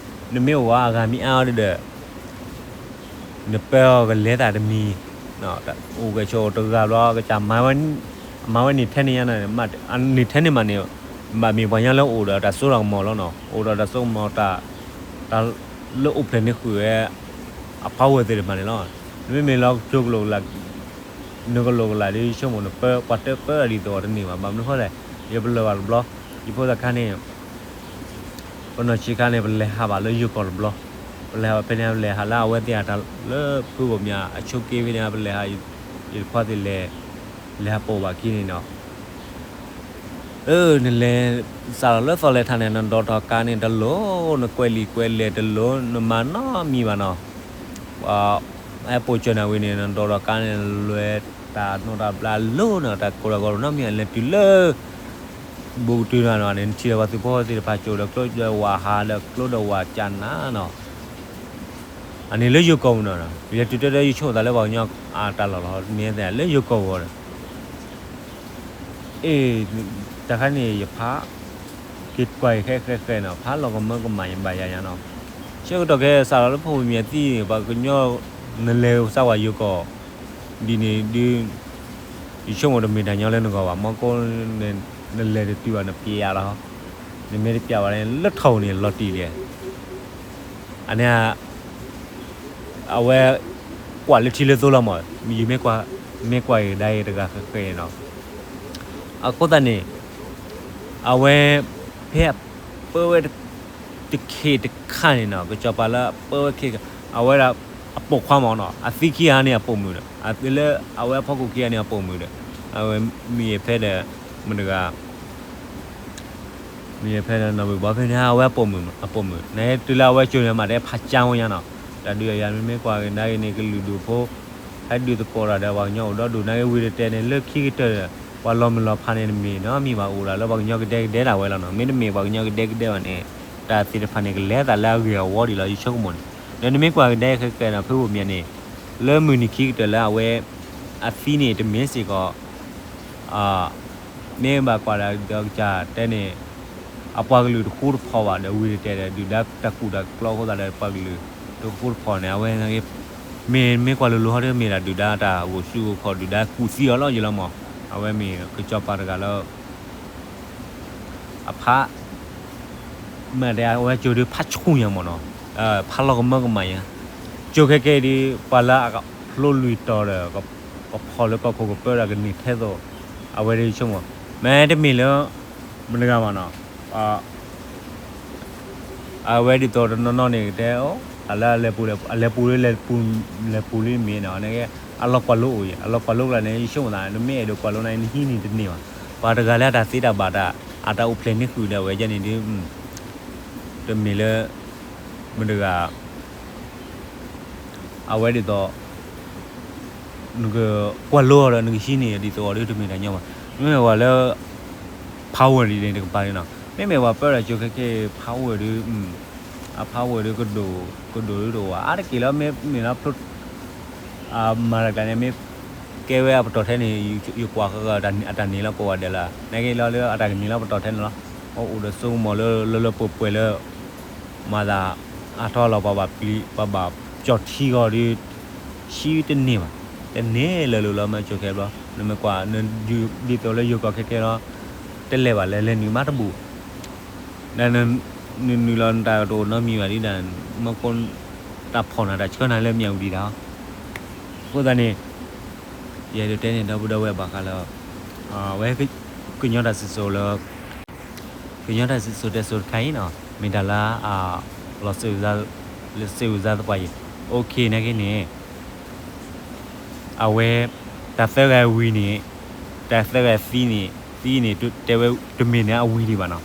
နမ့ၢ်အိၣ်အါအဂၤမ့ၢ်အါအီၤဒ်ဒီး နပၢအီၤကလဲၤသးတမံၤ အိၣ်ကဲဆိးတဂၤဘျီ ကစၢ်မၤဝဲ အမၤဝဲန့ၢ်ထဲန့ၣ်ညါနီၤ န့ၢ်ထဲန့ၣ်မးန့ၣ် ဘၣ်မ့ၢ်ပှၤကညီလၢအိၣ်ဒီးတၢ်စိတၢ်ကမီၤလီၤနီၤ အိၣ်ဒီးတၢ်စိကမီၤ တၢ်လၢအိၣ်ဖျဲၣ်န့ၢ်ဃုာ်ဝဲ အဖးဝဲသ့ၣ်တဖၣ်န့ၣ်လီၤ. နမ့မ့ၢ်လီၤကၠိကလိာ်ကလာ် နကလိာ်ကလာ်ဒီး ယဆိကမိၣ်နပၢ ပှၤတပၢအဒ်သိးတန့ၢ်ဘၣ် ဘၣ်မနုၤဃိလဲၣ် ယပလၢၢ်ဘၣ်တဘျီ ယဖိသၣ်ခါန့ၣ် ပနီၢ်ဆံးခါန့ၣ် ပလဲၤဟးဘၣ်လၢယိၤကီၢ်တဘျီ ပလဲၤဟးဘၣ်ဖဲန့ၣ် ပလဲၤဟးလၢအဝဲသ့ၣ်အတၢ်လၢဖုဘိၣ်မၠးအဆိးက့ဖဲန့ၣ် ပလဲၤဟး ယတခွါသ့ၣ်လဲၤ လဲၤဟးပိာ်ဘၣ်ခံန့ၣ်နီၤ အၢ နလဲၤ စးထီၣ်လၢသီလဲၤထးန့ၣ် နဒိးထီၣ်ကါန့ၣ်တလိၤ နကွဲးလံာ်ကွဲးလဲၢ်တလိၤ နမၤနီတမံၤဘၣ်နီၤ ပှၤဟဲပိာ်စၢၤနၤဝံၤန့ၣ် နဒိးထီၣ်ကါန့ၣ် လဲၤတၢ်နီၣ်တၢ်ဘျါလိၤနီၤ တၢ်ကိၢ်တၢ်ဂီၤနီတမံၤ လဲၤတုၤလၢ ဘူးကတုၤနီၤ နထံၣ်ဒီးပှၤသုးဖိသ့ၣ်တဖၣ်ကၠိဒီးကျိဒီးဝၣ်ဟးဒီးကျိဒီးဝၣ်ကၢ်နၤနီၤ အန့ၣ်လၢယိၤကီၢ်ပူၤနီၤ ယလဲၤတုၤတဲတဲယဆိကမိၣ်သးလၢပှၤကညီအတၢ်လီၢ်လီၤ မ့ၢ်သ့ၣ်လၢယိၤကီၢ်ပူၤဒီး အ့ တၢ်ခါန့ၣ် ယဖး က့ၤကွၢ်က့ၤဃဲဃဲဃဲနီၤ ဖးလီၤကမၢကမၣ်ယဘၣ်ယၤညါနီၤ ဆၢကတီၢ်ခဲအံၤ စးထီၣ်လၢဖုဘိၣ်မၠးသံန့ၣ် ပှၤကညီ နလဲၤစၢ်ဝဲယိၤကီၢ် ဒ်န့ၣ်ဒ် ယဆိကမိၣ်တမ့ၢ်တၢ်ညီလၢနဂီၢ်ဘၣ် မ့ၢ်ကိး နလဲၤတတုၤဘၣ်နပျဲယၤလီၤ နမ့ၢ်တပျဲဘၣ်န့ၣ် လၢထီၣ်န့ၣ်လီၤတံၢ်လံ အန့ၣ် အဝဲ ကွၢ်လၢထံလၢသိလီၤမး ယမ့ၢ်ကွၢ် မ့ၢ်ကွၢ်ကဒါအံၤတဂၤဃဲဃဲနီၤ အဃိသတးန့ၣ် အဝဲ ဖဲအပၢဝဲ တခ့တခါန့ၣ်နီၤ ကစီၤပၤလၢအပၢဝဲခ့ အဝဲဒၣ် အပိာ်ခွါမးနီၤ အသံခံဂၤန့ၣ်အပိာ်မုၣ်ဒီး အသံလၢအဝဲအဖီခိၣ်ခံဂၤန့ၣ်အပိာ်မုၣ်ဒီး အဝဲမ့ၢ်ဖဲဒီး မတၤတဂၤ မ့ၢ်ဖဲဒီးနီၢ်ဘုၣ်ဘီဖဲန့ၣ် အဝဲအပိာ်မုၣ် အပိာ်မုၣ် နဟဲတုၤလၢအဝဲကၠိန့ၣ် မ့ၢ်တဲဖးကၠါဝဲညါနီၤ တၢ်ဒုးယၤမ့မ့ၢ်ကွၢ်ကဒါက့ၤန့ၣ် ကလုာ်ဒူၣ်ဖိ ဟဲဒုးသကိးတၢ်ဒီးပှၤကညီအိၣ်ဒီဒူၣ် နာ်က့ဝံၤတတဲန့ၣ် လၢခံကတၢၢ်ဒီး ပှၤလီၤမုၢ်လီၤဖးန့ၣ် တမ့ၢ်နီတမံၤဘၣ် အိၣ်ဒၣ်လၢပှၤကညီကဒဲကဒဲဒၣ်ဝဲလီၤနီၤ မ့တမ့ၢ်ပှၤကညီကဒဲကဒဲဘၣ်န့ၣ် တၢ်သ့ၣ်တဖၣ်န့ၣ် ကလဲၤသးလၢအဂ့ၢ်အဝီဒံးလီၤ ယဆိကမိၣ်န့ၣ် ဒီးနမ့ၢ်ကွၢ်ကဒါဃဲဃဲနီၤ ဖုဘိၣ်မၠးန့ၣ် လၢမုၢ်နံၤခံကတၢၢ်လၢအဝဲ အသံန့ၣ်တမ့ၢ်စ့ၢ်ကီး မ့ၢ်ဘၣ်ကွၢ်ဒီးကစၢ်တဲန့ၣ် အပှၤကလုာ်တဃူတဖိးဘၣ်ဒီး ဝံၤတတဲဒီး ဒုၣ်ဒါတၢ်ကူၣ်တၢ်ကျီအဃိသတးဒီး ပှၤကလုာ်တဃူတဖိးန့ၣ် အဝဲ မ့ၢ်မ့ၢ်ကွၢ်လိၤလိၤဟီဒီး မ့ၢ်ဒၣ်ဒုၣ်ဒါတၢ်ဂိၢ်စုဂိၢ်ခီၣ် ဒုၣ်ဒါကူၣ်သံအီၤလီၤယလီၤမး အဝဲမ့ၢ်ကစီၤပၤတဂၤလၢ အဖး မ့ၢ်တဲအဝဲကၠိဒုးဖးဆူၣ်ညါမးနီၤ ဖးလီၤကမၢကမၣ်ညါ ကၠိခဲကဲဒုး ပှၤလၢအဖျိလွံၢ်တီၤဒီး ကဖီၣ်လၢကီၢ်ခိၣ်ကပၢဒီးကန့ၢ်ထဲသိး အဝဲဒၣ်ဆိကမိၣ် မ့တမ့ၢ်လၢ မတၤတဂၤမးနီၤ အဝဲဒ်သိးတနီၤနီၤန့ၣ်ကတဲ တၢ်လၢအလဲၤပူၤ အလဲၤပူၤလၢလဲၤပူၤ လဲၤပူၤလၢမ့ၢ်နီၤ နကဲ အလီၤကွၢ်လိအိၣ်ယဲ အလီၤကွၢ်လိကျါန့ၣ် ယဆိကမိၣ်သး နမ့ၢ်အဲၣ်ဒိးကွၢ်လိန့ၣ် နဟံးန့ၢ်တန့ၢ်ဘၣ် ပှၤတဂၤလၢအတၢ်သ့တၢ်ဘၣ်တၢ် အတၢ်အိၣ်ဖျဲၣ်န့ၢ်ဃုာ်ဒီးအဝဲဒ်န့ၣ်ဒုး တမ့ၢ်လၢ မတၤတဂၤ အဝဲဒ်သိး နကကွၢ်လိအီၤဒီး နကဟံးန့ၢ်ဒ်သိးအီၤဒ်တမ့ၢ်တၢ်ညီဘၣ်. မ့မ့ၢ်ပှၤလၢ power ဒ်န့ၣ်တကပၤန့ၣ်နီၤ. မ့မ့ၢ်ပှၤပၢတၢ်ကၠိခဲခဲအံၤ power ဒ် အ power ဒ် ကဒိၣ်ဒ်တအိၣ်ဘၣ်. အါတက့ၢ်လီၤ မ့မ့ၢ်လီၤဖျိ မၤတၢ်ကျါန့ၣ် မ့ၢ်ကဲဝဲအပတီၢ်ထဲန့ၣ် ယကွၢ်ဃီအတၢ်န့ၢ်လီၤကိးဂၤဒဲးလီၤ. နာ်က့လီၤလၢအတၢ်ကန့ၢ်လီၤပတီၢ်ထဲန့ၣ်လီၤ. အိၣ်ဒီးစိကမီၤလၢလၢလၢပှဲၤပှဲၤလၢ မၤသးအါထီၣ်လီၤ ပှၤဘၣ်ပျံၤ ပှၤဘၣ်ကၠီၣ်ထံဂီၤဒီး ဆံတန့ၢ်ဘၣ်. တန့ၢ်လၢၤလၢၤလီၤ မ့ၢ်ကၠိခဲဘျီ နမ့ၢ်ကွၢ် ဒ်သိးလၢယိၤကီၢ်ခဲခဲလီၤ တလဲၤဘၣ်လဲၤလဲၤနုာ်မးတဘူၣ် နနုာ်လီၤနတၢ်ကတိၤနီတမံၤဘၣ်ဒ်ဒၣ် မ့ၢ်ကိးတၢ်ဖီၣ်နၤတၢ်ဆှၢနၤလၢမၠးဝတံၤတၢ်အီၤ အဃိသတးန့ၣ် ယအဲၣ်ဒိးတဲန့ၣ် ဒီပုၢ်ဒီဝဲၢ်ဘၣ်ဃးလၢ ဝဲ ကညီတၢ်စံၣ်စိၤလၢ ကညီတၢ်စံၣ်စိၤတဲစိၤတခါအံၤနီၤ မ့ၢ်တၢ်လၢ လီၤစ့ဝံၤစ့ဝံၤစ့သပှၢ်အံၤ OK နာ်က့န့ၣ် အဝဲ တၢ်သၢဂၤဝံၤန့ၣ် တၢ်သၢဂၤသံန့ၣ် သံန့ၣ် တဲဝဲတမ့ၢ်န့ၣ်အဝံၤဒံးဘၣ်နီၤ.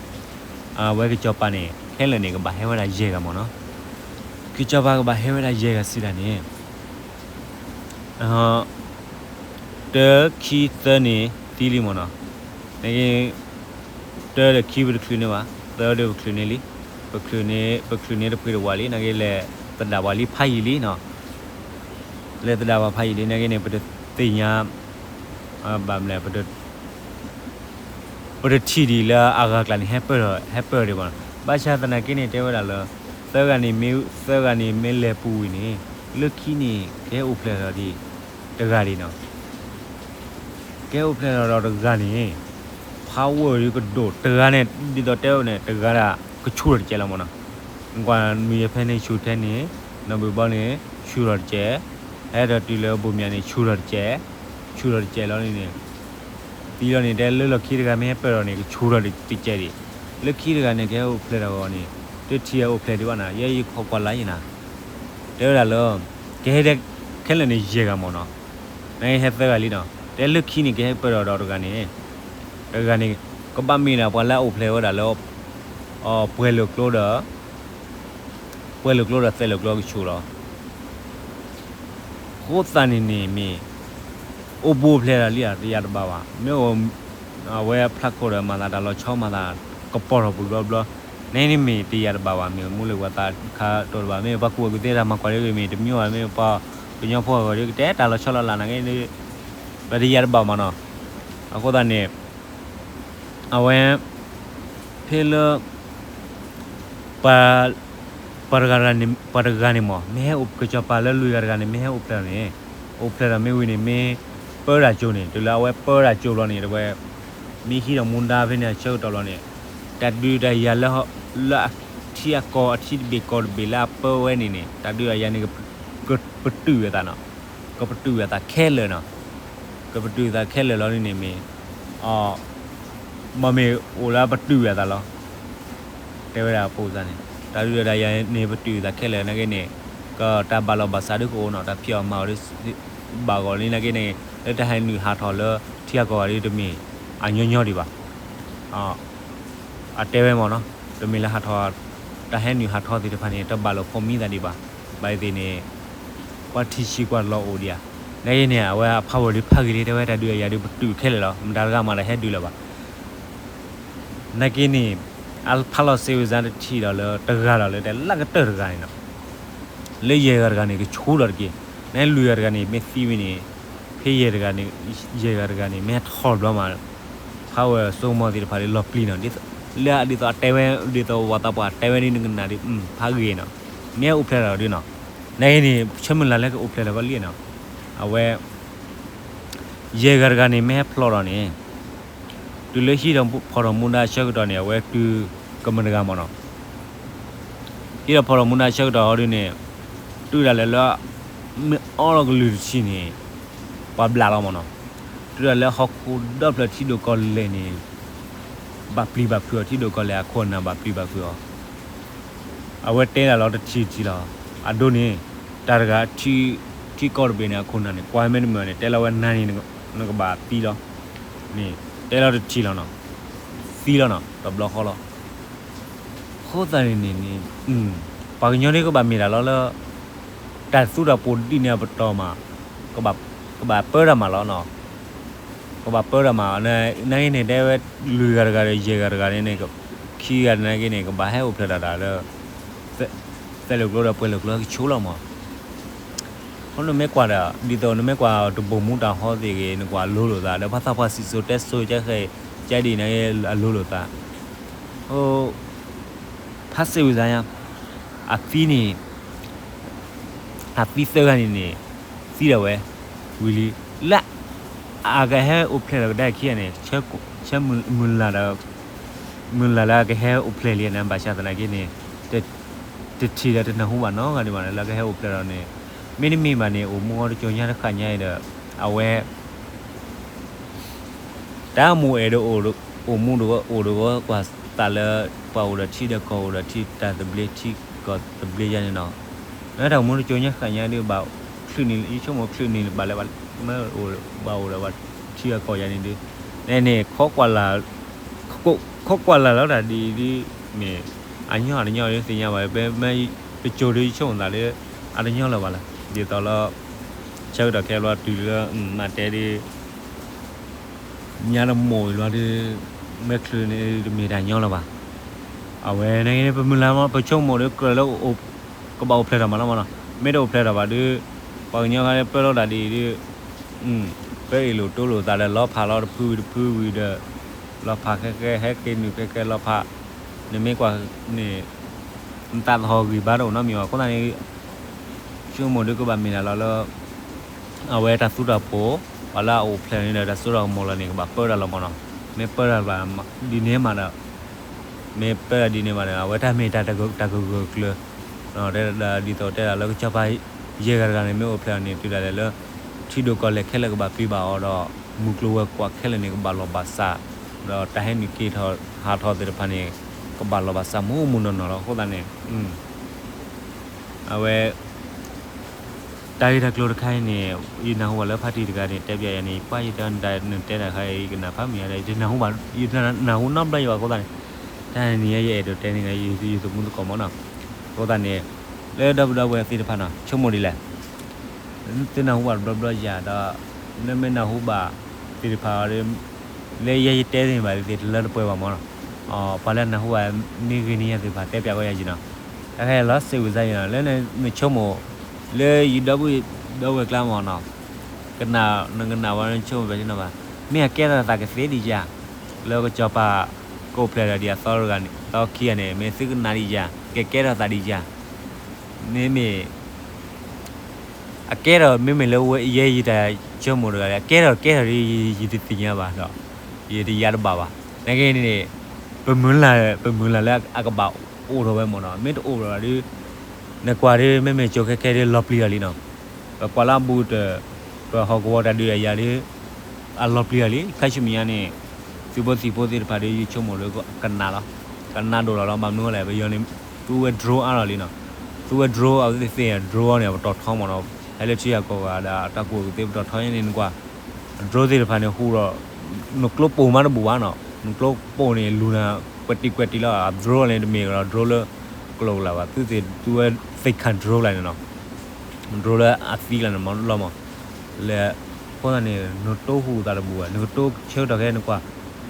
အဝဲကစီၤပၤန့ၣ် ခဲလၢာ်န့ၣ် ကဘၣ်ဟဲဝဲဒၣ်ယဲၢ်ဂၤမ့ၢ်နီၤ. ကစီၤပၤကဘၣ်ဟဲဝဲဒၣ်ယဲၢ်ဂၤစံးဒၣ်န့ၣ် တၢ ခံ သၢန့ၣ် သံလံမ့ၢ်နီၤ. နက့ တၢဒီးခံပတချုးန့ၢ်ဘၣ်, သၢဒီးပချုးန့ၢ်လံ, ပချုးန့ၢ် ပချုးန့ၢ်တဖှံတဝးလံ, နက့လဲၤသဒၣ်ပှၤလံဖးယံာ်လံနီၤ, လဲၤသဒၣ်ပှၤဖးယံာ်လံ နက့န့ၣ် ပတသ့ၣ်ညါ ဘၣ်မလဲၣ် ပတထံၣ်ဒံးလၢအဂၤကျါန့ၣ် ဟဲပၢၢ်ထီၣ် ဟဲပၢၢ်ထီၣ်ဒံးဘၣ်နီၤ. ဘၣ်ဆၣ်သနာ်က့န့ၣ် တဲဝဲဒၣ်လၢ သၢဂၤန့ၣ်မ့ၢ် သၢဂၤန့ၣ်မ့ၢ်လဲၤပူၤဝံၤန့ၣ် လၢခံန့ၣ် ကဟဲအိၣ်ဖျဲၣ်ထီၣ်ဒံး တဂၤဒံးနီၤ. ကဟဲအိၣ်ဖျဲၣ်ထီၣ်ဒီးတဂၤန့ၣ် powerဒုးကဒိၣ် တဂၤန့ၣ် ဒ်သိးတဲဝဲန့ၣ် တဂၤဒၣ်ကဆူၣ်ထီၣ်တကဲလီၤမ့ၢ်နီၤ. ကွၢ်မုၢ်ယဲဖဲန့ၣ်ဆူၣ်ထဲန့ၣ် နီၢ်ဘုၣ်ဘီန့ၣ် ဆူၣ်ထီၣ်တကဲ, ဟဲထီၣ်တုၤလၢဘိၣ်မၠးန့ၣ် ဆူၣ်ထီၣ်တကဲ, ဆူၣ်ထီၣ်တကဲလီၤန့ၣ် သံလီၤန့ၣ် တဲလၢလီၢ်ခံတဂၤမ့ၢ်ဟဲပၢၢ်ထီၣ်န့ၣ် ကဆူၣ်ထီၣ်တကဲဒံး, လၢခံတဂၤန့ၣ် ကဟဲအိၣ်ဖျဲၣ်ထီၣ်အဂီၢ်န့ၣ် တထံၣ်အအိၣ်ဖျဲၣ်ဒံးဘၣ်နီၤ, ယဲယခိးကွၢ်လၢ်ယံၤနီၤ. တဲဝဲဒၣ်လၢ ကဟဲဒဲးခဲလၢာ်န့ၣ် ယဲၢ်ဂၤမ့ၢ်နီၤ, နဟဲသၢဂၤလံနီၤ, တဲလၢခံန့ၣ် ကဟဲပၢၢ်ထီၣ်ဒီးတဂၤန့ၣ် တဂၤန့ၣ် ကဘၣ်မ့ၢ်ဒၣ်ပှၤလၢအအိၣ်ဖျဲၣ်ဝဲဒၣ်လၢ ပှဲၤလိာ်ကျိဒီး ပှဲၤလိာ်ကျိဒီးသဲးလိာ်ကျိကဆူၣ်လီၤ. အဃိသတးန့ၣ်န့ၣ်မ့ၢ် အိၣ်ဘူးအိၣ်ဖျဲၣ်တၢ်လံဧါ တယၤတဘၣ်ဘၣ်. မ့ၢ်အိၣ် အဝဲဖျးခိၣ်ဒီးမၤသးတၢ်လီၤဆီမၤသး ကပီၤထီၣ်ပူၤဘျီဘျီ နန့ၣ်မ့ၢ်တယၤတဘၣ်ဘၣ်. မ့ၢ်မူလၢပှၤသးခါတီၢ်တဘၣ် မ့ၢ်ပှၤကူၣ်ဘၣ်ကူၣ်သ့တၢ်မၤကွၢ်ဒ်မ့ၢ်တမံၤဘၣ် မ့ၢ်ပှၤကညီဖိအဂီၢ်ဒ်ကတဲတၢ်လီၤဆီလီၤလးနာ်က့ ပတယၤတဘၣ်မ့ၢ်နီၤ. အဃိသတးန့ၣ် အဝဲ ဖဲလၢ ပှၤ ပှၤတဂၤန့ၣ် ပှၤတဂၤန့ၣ်မ့ၢ် မ့ၢ်ဟဲအိၣ် ကစီၤပၤလၢလွံၢ်ဂၤတဂၤန့ၣ် မ့ၢ်ဟဲအိၣ်ဖျဲၣ်ထီၣ်န့ၣ် အိၣ်ဖျဲၣ်ထီၣ်မ့ၢ်ဝံၤန့ၣ် မ့ၢ်ပၢတၢ်ကၠိန့ၣ် တုၤလၢအဝဲပၢတၢ်ကၠိဘျီန့ၣ် တဝဲ မ့ၢ်ဟံးထီၣ်မူဒါဖဲန့ၣ်အဆၢကတီၢ်ဘျီန့ၣ် တၢ်ဒုးတၢ်ယၤလၢ လၢအထံအကီၢ်အထံတဘ့ၣ်ကီၢ်တဘ့ၣ်လၢအပၢဝဲန့ၣ်န့ၣ် တၢ်ဒုးတၢ်ယၤန့ၣ် ကပတုာ်အသးနီၤ, ကပတုာ်အသးခဲလၢာ်နီၤ, ကပတုာ်အသးခဲလၢာ်လီၤန့ၣ်မ့ၢ် မ့မ့ၢ်အိၣ်လၢပတုာ်အသးလီၤ. တဲဝဲဒၣ်အပိစါန့ၣ် တၢ်ဒုးတၢ်ယၤန့ၣ် ပတုာ်အသးခဲလၢာ်နာ်က့န့ၣ် ကတၢ်ဘၣ်လီၤဘၣ်စးဒ်ကအိၣ်နီၤ တၢ်ဖံးအီၣ်မၤအီၣ်ဒ် ဘၣ်ဂီၢ်လံနာ်က့န့ၣ် လၢတၢ်ဟဲနုာ်ဟးထီၣ်လၢထံအကီၢ်ဂၤဒ်တမ့ၢ် အညီညီဒံးဘၣ်. အတဲဝဲမ့ၢ်နီၤ တမ့ၢ်လၢဟးထီၣ် တၢ်ဟဲနုာ်ဟးထီၣ်သ့ၣ်တဖၣ်န့ၣ် တဘၣ်လိာ်ဖိးမံသးဒံးဘၣ်. ဘၣ်သ့ၣ်န့ၣ် ပှၤထံၣ်ဆံးကွၢ်လီၤအိၣ်ဒံးဧါ. နာ်က့န့ၣ် အဝဲအဖးဝဲၢ်ဒုးဖးဂ့ၤလံ တဲဝဲတၢ်ဒုးတၢ်ယၤဒုးပတုာ်ခဲလၢာ်လီၤ မတၤတဂၤမးတဟဲဒုးလၢၤဘၣ်. နာ်က့န့ၣ် အဖးလီၤစ့ဝံစါတထံၣ်ဒီးလၢတဂၤဒီးလၢတလၢကတၢၢ်တဂၤန့ၣ်နီၤ လၢယဲၢ်ဂၤတဂၤန့ၣ် ကဆူၣ်ထီၣ်တက့ၢ်. နလွံၢ်ဂၤတဂၤန့ၣ် မ့ၢ်သံဝံၤန့ၣ် ဖဲယဲၢ်တဂၤန့ၣ် ယဲၢ်ဂၤတဂၤန့ၣ် မ့ၢ်ထီၣ်ဘျီမး ဖးဝဲၢ်စိကမီၤသ့ၣ်တဖၣ်လၢလီၤပျံၤနီၤ လၢဒ်သိးအတဲဝဲ ဒ်သိးဝဲသးပှၢ်တဲဝဲဒ်နကနၣ်ဒ် ဖးဂ့ၤနီၤ မ့ၢ်ဟဲအိၣ်ဖျဲၣ်ထီၣ်ဒ်နီၤ နက့န့ၣ် ဆၢမုၢ်လၢ်လၢကအိၣ်ဖျဲၣ်ထီၣ်ကီးလံနီၤ အဝဲ ယဲၢ်ဂၤတဂၤန့ၣ် မ့ၢ်ဟဲဖျိးထီၣ်န့ၣ် တုၤလၢဟံးထီၣ်ဖီၣ်ထီၣ်မူဒါအဆၢကတီၢ်န့ၣ် အဝဲတုၤကမၢတဂၤမ့ၢ်နီၤ ဟံးထီၣ်ဖီၣ်ထီၣ်မူဒါအဆၢကတီၢ်ဟီဒ်န့ၣ် တုၤဒၣ်လဲာ်လၢ မ့ၢ်အီလီၤကလုၢ်တထံၣ်န့ၣ် ပှၤဘျးလီၤမ့ၢ်နီၤ တုၤဒၣ်လဲာ်ဟီၣ်ခိၣ်ဒီဖျၢၣ်ထံဒိၣ်ကီၢ်လဲၢ်န့ၣ် ဘၣ်ပျံၤဘၣ်ဖုးအီၤ ထံဒိၣ်ကီၢ်လဲၢ်အခိၣ်အနၢ်ဘၣ်ပျံၤဘၣ်ဖုးအီၤ အဝဲတဲဒၣ်လီၤတထံၣ်တထံၣ်လီၤ. အဒိန့ၣ် တၢ်တဂၤ ထံကီၢ်တဘ့ၣ်န့ၣ် အခိၣ်နၢ်န့ၣ် ကွၢ်မ့ၢ်တမုာ်န့ၣ် တဲလီၤဝဲနၤန့ၣ် နကဘၣ်သံလီၤ. န့ၣ် တဲလီၤတထံၣ်လီၤနီၤ သံလီၤနီၤ တဘျီဃီလီၤ. အဃိသတးန့ၣ်န့ၣ် ပှၤကညီဒ်ကဘၣ်မ့ၢ်တၢ်လီၤလၢ တၢ်သူတၢ်ပီးဒ်န့ၣ်အပတီၢ်မး ကဘၣ်ပၢတၢ်မးလီၤနီၤ ကဘၣ်ပၢတၢ်မး နာ်က့န့ၣ် တဲဝဲလွံၢ်ဂၤတဂၤဒီးယဲၢ်ဂၤတဂၤန့ၣ် ခံဂၤနာ်က့န့ၣ် ကဘၣ်ဟဲအိၣ်ဖျဲၣ်ထီၣ်တၢ်လၢ သဲးလိာ်ကျိဒီးပှဲၤလိာ်ကျိကဆိလီၤမး အဃိနမ့ၢ်ကွၢ်ဒီး ဒ်သိးနမ့ၢ်ကွၢ်တဘိၣ်မူတၢ်ဟီသ့ၣ်ဂ့ၤ နကွၢ်လိၤလိာ်သး ဒီးပှၤသးပှၢ်စံၣ်စိၤတဲစိၤကဲဃဲၤကဲဒ်န့ၣ် အလိၤလိာ်သး ဖးစ့ဝံစါညါ အသံန့ၣ် အသံသၢဂၤန့ၣ်န့ၣ် သံဒၣ်ဝဲ ဝံၤလံ လၢ အကဟဲအိၣ်ဖျဲၣ်ဒီးကဒါခံဂၤန့ၣ် ဆၢမုၢ်လၢ်ဒီး မုၢ်လၢ်လၢအကဟဲအိၣ်ဖျဲၣ်လံန့ၣ် ဘၣ်ဆၣ်သနာ်က့န့ၣ် တထံၣ်ဒီးတနၢ်ဟူဘၣ်နီတဂၤဒံးဘၣ်န့ၣ် လၢကဟဲအိၣ်ဖျဲၣ်ဒီးန့ၣ် မ့တမ့ၢ်ဘၣ်န့ၣ် အိၣ်မူအီၤတကၠိညါတဃၣ်ညါအံၤဒီး အဝဲ တၢ်မိၣ်အဲၣ်ဒိးအိၣ်မူဒီးအိၣ်ဒီးကွၢ်သးလၢ ပှၤအိၣ်ဒီးထံဒီးကီၢ်အိၣ်ဒီးထံတၢ်သဘျ့ထံကီၢ်သဘျ့ယါန့ၣ်နီၤ, လၢတၢ်အိၣ်မူတကၠိညါဃာ်ညါဒုး ဘၣ်ချုးန့ၣ် ယဆိကမိၣ်ချုးန့ၣ်ဘၣ်လၢ မ့ၢ်အိၣ်ဘၣ်အိၣ်ဒီးပှၤထံဂၤကီၢ်ယါန့ၣ်ဒုး န့ၣ်န့ၣ် ခီကွၢ်လၢ်လီၤတၢ်ဒ်အံၤဒ် မ့ၢ် အညီအတညီဒ်သ့ၣ်ညါဘၣ် ပမ့ၢ်တကၠိဒ်ယဆိကမိၣ်သးလၢ အတညီလၢၤဘၣ်လၢ ဒ်သိးလၢ ဆၢကတီၢ်ခဲဘျီတုၤလၢ မၤတဲဒ် ညါတမိၢ်အံၤလီၤဒုး မ့ၢ်ချုးန့ၣ်တမ့ၢ်တၢ်ညီလၢၤဘၣ်. အဝဲန့ၣ်ပမုၢ်လၢ်မး ပဆိကမိၣ်ဒီးကြၢးလၢ ကဘၣ်အိၣ်ဖျဲၣ်ထီၣ်မးလီၤမးနီၤ, မ့ၢ်တအိၣ်ဖျဲၣ်ထီၣ်ဘၣ်ဒုး ပှၤကညီခါပၢလီၤတၢ်ဒ်အံၤဒုး ပအ့ၣ်လိာ်တိလိာ်သးဒီး လီၤဖးလီၤတဖုဝံၤတဖုဝံၤဒီး လီၤဖးခဲခဲ ဟဲက့ၤနုာ်ခဲခဲလီၤဖး နမ့ၢ်ကွၢ်န့ၣ် နသးသဟီၣ်ဂံၢ်ဘါတအိၣ်နီတမံၤဘၣ် အဃိသတးန့ၣ် ဆိကမိၣ်ဒုးကဘၣ်မ့ၢ်တၢ်လီၤလၢ အဝဲတၢ်သူတၢ်ပိာ် ပှၤလၢအအိၣ်ဖျဲၣ်န့ၣ်ဒီး တၢ်စိတၢ်ကမီၤလီၤန့ၣ် ကဘၣ်ပၢတၢ်လီၤမးနီၤ, မ့ၢ်ပၢတၢ်ဘၣ်ဒ်န့ၣ်မးဒီး မ့ၢ်ပၢတၢ်ဒ်န့ၣ်မးဒီး အဝဲတၢ်မ့ၢ်တၢ်တၢ်ကဂၢၢ်ကျၢၤ ဒ်သိးတဲဒၣ်လၢကစီၤပၤယဲၢ်ဂၤတဂၤန့ၣ် မ့ၢ်အိၣ်ဖျဲၣ်န့ၣ် တုၤဒၣ်လဲာ်လၢ ထံဒိၣ်ကီၢ်လဲၢ်ခဲလၢာ်ကဘၣ်ပျံၤဘၣ်အီၤဒီး မုၢ်ကျိၤဝဲၤကွာ်ခဲလၢာ်န့ၣ် ကဘၣ်လီၢ်ဘၣ်စး ဒီးတၢ်ဟဲနုာ်က့ၤထီၣ်ဟးထီၣ်သ့ၣ်တဖၣ်န့ၣ် ကဘၣ်လီၢ်ဘၣ်စးမူးမူးနီၢ်နီၢ်လီၤ. အဃိသတးန့ၣ် အဝဲ တၢ်ဂ့ၢ်တၢ်ကျိၤတခါအံၤန့ၣ် ယနၢ်ဟူဘၣ်လၢဖါတံၢ်တဂၤန့ၣ် တဲပၠးယၤန့ၣ် ပှၤယတဲနတဲတၢ်ခါအံၤ ယကနၣ်ဖးမုၢ်ယၤဒီး ယတနၢ်ဟူဘၣ် ယနၢ်ဟူနီတဘျီယံၤဘၣ်အဃိသတးန့ၣ် တၢ်န့ၣ်ယအဲၣ်ဒိးတဲန့ၢ်ဂ့ၤ ယသမူသကိးမးနီၤ. အဃိသတးန့ၣ် လၢဒီပုၢ်ဒီဝဲၢ်သ့ၣ်တဖၣ်နီၤ ဆိကမိၣ်ဒ်လဲၣ် သုနၢ်ဟူဘၣ်တဘျီဘျီယၤဒီး နမ့ၢ်နၢ်ဟူဘၣ်သ့ၣ်တဖၣ်ဒီး လၢယဲယတဲသ့ၣ်ဘၣ်သ့ၣ်တလၢတပှဲၤဘၣ်မးနီၤ. ပှၤလၢနၢ်ဟူဘၣ်န့ၢ်ဂ့ၤန့ၢ်ယၤသ့ၣ်တဖၣ် တဲပၠးကီယၤက့ၤနီၤ. တၢ်ခဲလီၤစ့ဝံၤစါယၤနီၤ လၢနဆိကမိၣ် လၢယဒီပုၢ်ဒီဝဲၢ်ကျါမးနီၤ ကနၣ်နကနၣ်ဝဲနဆိကမိၣ်ပၠးနီၤဘၣ် မ့ၢ်အကဲထီၣ်သးကသ့ဒ်ယၤ လၢကစီၤပၤ ကအိၣ်ဖျဲၣ်ဒီးဒ်အသီတဂၤန့ၣ် သီခံဂၤန့ၣ် မ့ၢ်သုကနၣ်ဒ်ယၤ ကကဲထီၣ်သးဒ်ယၤ မ့မ့ၢ် အကဲထီၣ်မ့မ့ၢ်လၢဝဲယဲယတၢ်ဆိကမိၣ်တဂၤလၢ အကဲထီၣ်ကဲထီၣ်ဒ်ယတသ့ၣ်ညါဘၣ်ဒီး ယတယါတဘၣ်ဘၣ်. နာ်က့န့ၣ် ပမုၢ်လၢ် ပမုၢ်လၢ်လၢအကဘၣ်အိၣ်ထီၣ်ဝဲမးနီၤ မ့ၢ်တအိၣ်ထီၣ်ဘၣ်ဒီး နကွၢ်ဒီး မ့မ့ၢ်ကၠိခဲခဲဒီးလီၤပျံၤအီၤလံနီၤ. ပကွၢ်လၢအဘူးတၢ် ပဟီၣ်ကဝီၤတၢ်ဒုးတၢ်ယၤဒီး အလီၤပျံၤအီၤလံ ခါဆူမဲာ်ညါန့ၣ် သုးဖိသံၣ်ဖိသ့ၣ်တဖၣ်ဒီး ယဆိကမိၣ်လၢကနၣ်လီၤ. ကနၣ်ဒိၣ်လီၤလီၤ ဘၣ်မနုၤလဲၣ် ပယီၤန့ၣ် သူဝဲ drone အါလီၤလံနီၤ. သူဝဲ drone အဝဲသ့ၣ်သ့ၣ် drone န့ၣ် ပတီၢ်ထီမးနီၤ ဟဲလၢထံဂၤကီၢ်ဂၤဒီး တၢ်ကူၣ်သ့ပတီၢ်ထီန့ၣ်နကွၢ် drone သ့ၣ်တဖၣ်န့ၣ် ဟူးဒီး နကျိပိာ်မးတဘူၣ်ဘၣ်နီၤ နကျိပိာ်န့ၣ် လူၤနၤ ကွဲးတံၢ်ကွဲးတံၢ်လီၤ drone န့ၣ် တမ့ၢ်ကဒီး drone လၢ ကလိာ်ကလာ်ဘၣ် သုသ့ၣ်သူဝဲ သ့ၣ်ခၣ် drone လၢန့ၣ်နီၤ drone လၢအသံကျါန့ၣ်မးလီၤမး လၢ အဃိသတးန့ၣ် နတိၢ်ဟူးသးတဘူၣ်ဘၣ် နကတိၤဆၢကတီၢ်ခဲအံၤနကွၢ်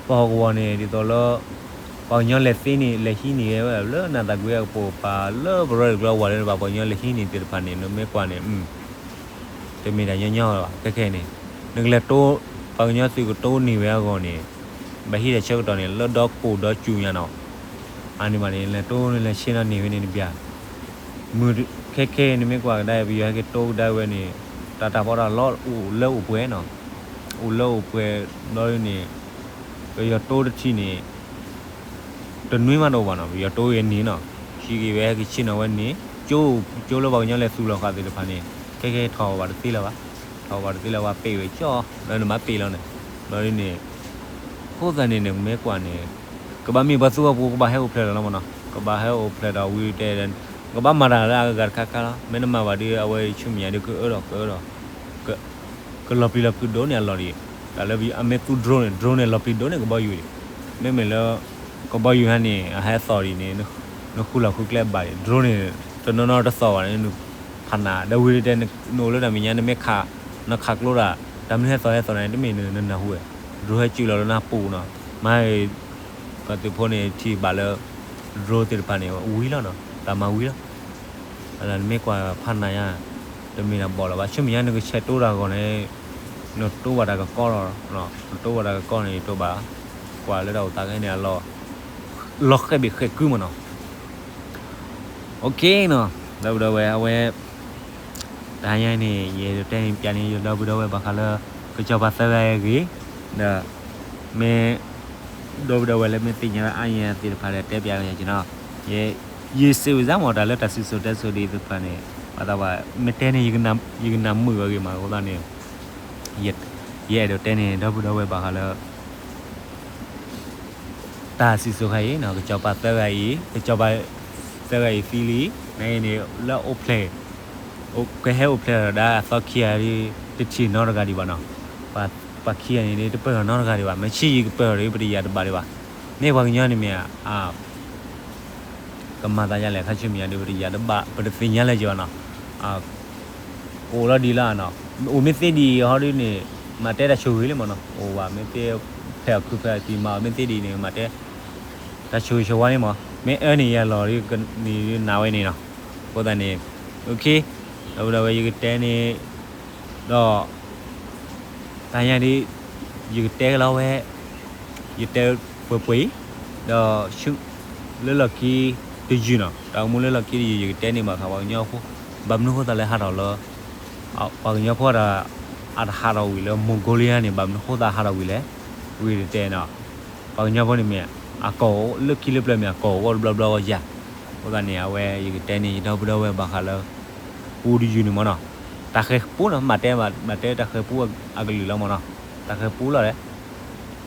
ပဟီၣ်ကဝီၤန့ၣ် ဒ်သိးလၢ ပှၤကညီလဲၤသ့န့ၣ် လဲၤဟံးန့ၢ်ဝဲလၢနၤသးကွံအကပိာ်ပာ်လၢပရၢတကျိၤဝဲလၢပှၤကညီလဲၤဟံးန့ၢ်သ့ၣ်တဖၣ်န့ၣ် နမ့ၢ်ကွၢ်န့ၣ် တမ့ၢ်တၢ်ညီညီဘၣ် ခဲခဲအံၤန့ၣ် နကလဲၤတိၢ် ပှၤကညီသုးကတိၢ်န့ၢ်ဝဲအဂီၢ်န့ၣ် ဘၣ်ဟံးဒီးဆၢကတီၢ်န့ၣ် လၢဒီကိၢ်ဒီစူၤညါနီၤ အန့ၣ်ဘၣ်န့ၣ် လဲၤတိၢ်န့ၣ် လဲၤဆ့ၣ်နီၤန့ၢ်ဝဲန့ၣ်တဘျီ မုၢ်ခဲခဲအံၤန့ၣ်မ့ၢ်ကွၢ်ကဒါ ပယီၤဟဲက့ၤတိၢ်ကဒါဝဲန့ၣ် တၢ်တၢ်ဖီတၢ်လီအိၣ်လၢအိၣ်ပှဲၤနီၤ အိၣ်လၢအိၣ်ပှဲၤဘျီဒ်န့ၣ် ပယီၤတိၢ်တထံၣ်န့ၣ် တနွံမးတအိၣ်ဘၣ်နီၤ ပယီၤတိၢ်ဂ့ၤန့ၣ်နီၤ ဟံးက့ၤဝဲဟဲက့ၤဆ့ၣ်နီၤဝဲန့ၣ် ကၠိ ကၠိလၢပှၤကညီလဲၤသူၣ်လီၤဃာ်သ့ၣ်တဖၣ်န့ၣ် ခဲခဲထီၣ်ဘၣ်တသ့လၢၤဘၣ် ထီၣ်ဘၣ်တသ့လၢၤဘၣ် ပ့ၢ်ဝဲကၠီ လၢနမၤပ့ၢ်လီၤန့ၣ် ဘျီဒ်န့ၣ် အဃိသတးန့ၣ် နကမ့ၢ်ကွၢ်န့ၣ် ကဘၣ်မ့ၢ်ပှၤသူပှၤဖိကဘၣ်ဟဲအိၣ်ဖျဲၣ်လီၤလီၤမးနီၤ ကဘၣ်ဟဲအိၣ်ဖျဲၣ်ဒီးဝံၤတဲ ကဘၣ်မၤတၢ်လၢအဂၤတခါခါလီၤ မ့ၢ်နမၤဘၣ်ဒီး အဝဲဆူမဲာ်ညါဒီးကအၢဒီးကအၢဒီး ကလီၤပျံၤလီၤဖုးဒိၣ်န့ၢ်အလီၢ်ဒံး တၢ်လၢအမ့ၢ်သူ drone န့ၣ် drone န့ၣ် လီၤပျံၤဒိၣ်န့ၢ်ကဘီယူၤဒံး မ့မ့ၢ်လၢ ကဘီယူၤဟဲန့ၣ် အဟဲသီၣ်ဒံးန့ၣ် နဃုလီၤဃုကျဲဘၣ်ဒံး drone န့ၣ် တနီၤနီၤတသီၣ်ဘၣ်န့ၣ် ဖးနး ဒီးဝံၤတဲ နအိၣ်လၢတၢ်မဲာ်ညါ နမ့ၢ်ခး နခးကျိဒၣ် တၢ်မနုၤဟဲသီၣ်ဟဲသီၣ်န့ၣ် တမ့ၢ်နနၢ်ဟူဝဲ drone ဟဲစုၣ်လီၤလၢနပူၤနီၤ မ့ၢ် ပှၤသုးဖိန့ၣ် ထံၣ်ဘၣ်လၢ drone သ့ၣ်တဖၣ်န့ၣ် ဝံၤလီၤနီၤ တၢ်မၤဝံၤလီၤ နမ့ၢ်ကွၢ်ဖးနးညါ တမ့ၢ်တၢ်ဘီၣ်လၢၤဘၣ် ဆူမဲာ်ညါနကဆဲးတိၢ်တၢ်အဂီၢ်န့ၣ် နတိၢ်ဘၣ်တၢ်ကကီလီၤ နတိၢ်ဘၣ်တၢ်ကကီန့ၣ် ယတိၢ်ဘၣ် ကွၢ်လၢတၢ်အိၣ်သးခဲန့ၣ် အလီၢ် လီၤဃဲဘ့ၣ်ဃဲကုမးနီၤ OK နီၤ ဒီပုၢ်ဒီဝဲၢ် အဝဲ တဟါညါန့ၣ် ယအဲၣ်ဒိးတဲန့ၢ်ပၠးန့ၢ်ယဒီပုၢ်ဒီဝဲၢ်ဘၣ်ဃးလၢ ကစီၤပၤသၢဂၤအဂ့ၢ် ဒီး မ့ၢ် ဒီပုၢ်ဒီဝဲၢ်လၢမ့ၢ်သ့ၣ်ညါအါညါသ့ၣ်တဖၣ်ဒီး တဲပၠးက့ၤနီၤ ယ ယစံးဝဲစ့ၢ်မး တၢ်လၢတၢ်စံၣ်စိၤတဲစိၤဒ်သ့ၣ်တဖၣ်န့ၣ် ဘၣ်သးဘၣ် မ့ၢ်တဲန့ၣ် ယကနၣ်မုာ်ဝဲဂ့ၤမးအဃိသတးန့ၣ် ယအဲၣ်ဒိးတဲန့ၢ် ဒီပုၢ်ဒီဝဲၢ်ဘၣ်ဃးလၢ တၢ်စံၣ်စိၤခါအံၤနီၤ ကစီၤပၤသၢဂၤအံၤ ကစီၤပၤသၢဂၤအံၤသံလံ, နအံၤန့ၣ် လၢအိၣ်ဖျဲၣ် ကဟဲအိၣ်ဖျဲၣ်ဒီးအသီခံဂၤဒီး တထံၣ်နီတဂၤဒံးဘၣ်နီၤ, ပှၤခံဂၤန့ၣ် တပၢၢ်ထီၣ်နီတဂၤဒံးဘၣ်, မ့ၢ်ဆံးယံာ်ကပၢၢ်ထီၣ်ဒီး ပတယာ်တဘၣ်ဒံးဘၣ်, မ့ၢ်ပှၤကညီန့ၣ်မ့ၢ် ကမၤသးဒ်လဲၣ် ခါဆူမဲာ်ညါဒီး ပတယာ်တဘၣ် ပတသ့ၣ်ညါလၢၤက့ၤဘၣ်နီၤ, ကအိၣ်လီၤဒံးလီၤနီၤ, အိၣ်မ့ၢ်သ့ဒံးအံၤဟီဒ်န့ၣ် မၤတဲတၢ်ဆိၣ်ဂ့ၤလံမ့ၢ်နီၤ, အိၣ်ဘၣ်မ့ၢ်သ့ ဖဲအီၣ်ခုဖဲအီၣ်သံးမၤအီၤမ့ၢ်သ့ဒံးန့ၣ် မၤတဲ တၢ်ဆိၣ်ဂ့ၤဆိၣ်ဝါန့ၣ်မ့ၢ် မ့ၢ်အၢန့ၢ်ယၤလီၤဒ်န့ၣ် နၤဝဲန့ၣ်နီၤ, အဃိသတးန့ၣ် OK, ဒီးဝဲယကတဲန့ၣ် ဒီး တၢ်ညါဒ် ယကတဲလီၤဝဲ ယတဲပှဲၤပှဲၤအံၤ, ဒီး လၢလီၢ်ခံတယုၢ်နီၤ, တၢ်အိၣ်မူလၢလီၢ်ခံတယုၢ် ယကတဲန့ၣ်ဘၣ်ဃးပှၤကညီဖိ, ဘၣ်မနုၤဃိသတးလၢဟးထီၣ်လၢ ပှၤကညီဖိ အတဟးထီၣ်ဝံၤလၢ Mongolia န့ၣ် ဘၣ်မနုၤဃိသတးဟးထီၣ်ဝံၤလဲၣ်, ဝံၤတတဲနီၤ, ပှၤကညီဖိန့ၣ်မ့ၢ် အကီၢ်အိၣ်လၢခံလၢပျၢၤမ့ၢ် အကီၢ်အိၣ်ဝဲတဘျီဘျီဝဲယၤ, အဃိသတးန့ၣ် အဝဲယကတဲန့ၣ် ယဒီပုၢ်ဒီဝဲၢ်ဘၣ်ဃးလၢ ပူတယုၢ်န့ၣ်မ့ၢ်နီၤ, တၢ်ဃဲၤပူနီၤ မၤတဲ မၤတဲတၢ်ဃဲၤပူအကလုာ်လီၤမ့ၢ်နီၤ, တၢ်ဃဲၤပူလီၤလဲၣ်,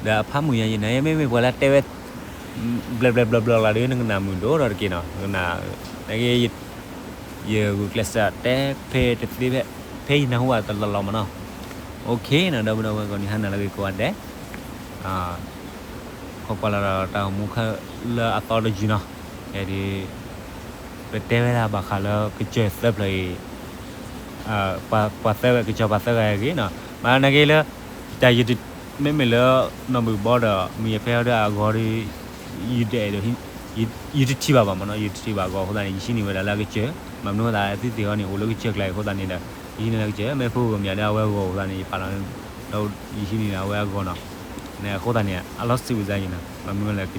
ဒီးအဖးမုၢ်ညါယံၤန့ၣ် မ့မ့ၢ်ပှၤလၢတဲဝဲ ဘျဲးဘျဲးဘျီဘျီလီၤဒီး နကနၣ်မုာ်ဒိၣ်ဒီးတက့ၢ်နီၤ, နကနၣ် ယဂုာ်ကျဲးစၢးတဲဖဲတသ့ဖဲ ဖဲယနၢ်ဟူဘၣ်တလီၢ်လီၢ်မ့ၢ်နီၤ, OK နီၤ ဒီပုၢ်ဒီဝဲၢ်ကိးနံၤဟါနၤလၢအဂ့ၤကိးဂၤဒဲး, ခိးကွၢ်လီၤဒီးတၢ်အိၣ်မူခဲလၢအသီတယုၢ်နီၤ, ဒ် ပတဲဝဲဒၣ်ဘၣ်ဃးလၢကစၢၢ်သၢဖျၢၣ်အံၤ ပှၤသၢဂၤ ကစီၤပၤသၢဂၤအဂ့ၢ်နီၤ, မၤနာ်က့လၢ တၢ်ယ မ့မ့ၢ်လၢ နီၢ်ဘုၣ်ဘီဒီး မုၢ်ယဲၢ်ဖဲအီၤဒီးအဂီၤဒီး ယတအဲၣ်ဒိး ယတထံၣ်ဘၣ်ဘၣ်မ့ၢ်နီၤ, ယတထံၣ်ဘၣ်အဂီၢ်အဃိသတးန့ၣ် ယဟံးန့ၢ်ဝဲဒၣ်လၢအကစၢၢ်, ဘၣ်မနုၤအဃိသတး သုသ့ၣ်အီၤန့ၣ် အိၣ်လၢကစၢၢ်ကျါအံၤအဃိသတးန့ၣ်ဒီး ယဟံးန့ၢ်လၢကစၢၢ်, မ့ၢ်ဖုဂီၢ်မၠးဒီးအဝဲအဂီၢ်အဃိသတးန့ၣ် ယပာ်လီၤ ဒီးယဟံးန့ၢ်လၢအဝဲအဂီၢ်နီၤ, န့ၣ်အဃိသတးန့ၣ် အလီၤစံးဝံၤစါယံၤနီၤ, ဘၣ်မနုၤလဲၣ်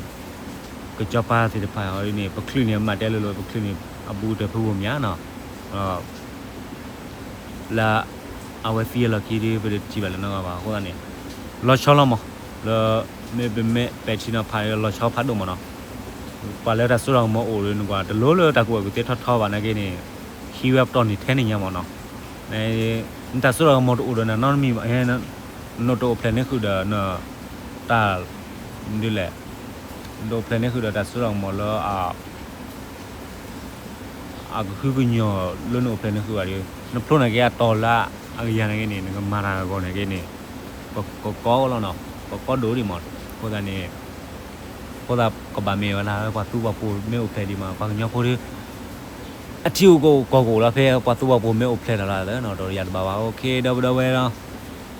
ကစီၤပၤသ့ၣ်တဖၣ်အံၤန့ၣ် ပချုးန့ၣ် မၤတဲလိၤလိၤ ပချုးန့ၣ် အဘူးကတၢၢ်ဖုဂီၢ်မၠးနီၤ, လၢ အဝဲသံအလီၢ်ခံဒီး ပတထံၣ်ဘၣ်လၢၤနီတဂၤဘၣ်အဃိသတးန့ၣ် လီၤဆီလီၤမး, လၢ မ့မ့ၢ်ပဲာ်ထံနီၤဖးလီၤဆီဖးဒိၣ်မးနီၤ, ပှၤလၢတၢ်စိတၢ်ကမီၤအိၣ်ဒီးနကွၢ် တလိၣ်လၢတၢ်ကူၣ်ဘၣ်ကူၣ်သ့ထီထီဘၣ်နာ်က့န့ၣ် ဟံးဝဲပတီၢ်န့ၣ်ထဲန့ၣ်ညါမးနီၤ, နတၢ်စိတၢ်ကမီၤတအိၣ်ဒီးနၤနီတမံၤဘၣ်, နတအိၣ်ဖျဲၣ်န့ၢ်ဃုာ်ဒီးန တၢ် ဒ်လဲၣ်, နတအိၣ်ဖျဲၣ်န့ၢ်ဃုာ်ဒီးတၢ်စိတၢ်ကမီၤလၢ အကဟုကညီၤလၢနအိၣ်ဖျဲၣ်န့ၢ်ဃုာ်ဘၣ်ဒီး နဖျိနာ်က့အတီၤလၢအကယၤနာ်က့န့ၣ် နကမၤတၢ်အဂီၢ်နာ်က့န့ၣ် ကကီလီၤနီၤ, ကကီဒိၣ်ဒံးမး, အဃိသတးန့ၣ် အဃိသတးကဘၣ်မ့ၢ်ဝဲဒၣ် ပှၤသူပှၤပိာ်မ့ၢ်အိၣ်ဖျဲၣ်ဒံးမး ပှၤကညီဖိဒီး အထံအိၣ်ကီၢ်ကအိၣ်လီၤ ဖဲပှၤသူပှၤပိာ်မ့ၢ်အိၣ်ဖျဲၣ်တၢ်လီၤနီၤ, ဒီးယၤတဘၣ်ဘၣ် OK ဒီပုၢ်ဒီဝဲၢ်နီၤ,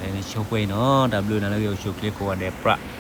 န့ၣ်ဆိပှဲၤအံၤနီၤ, တၢ်ဘျုးနၤလၢဂ့ၢ်အိၣ်ဆူၣ်အိၣ်ချ့ကိးဂၤဒဲးပြး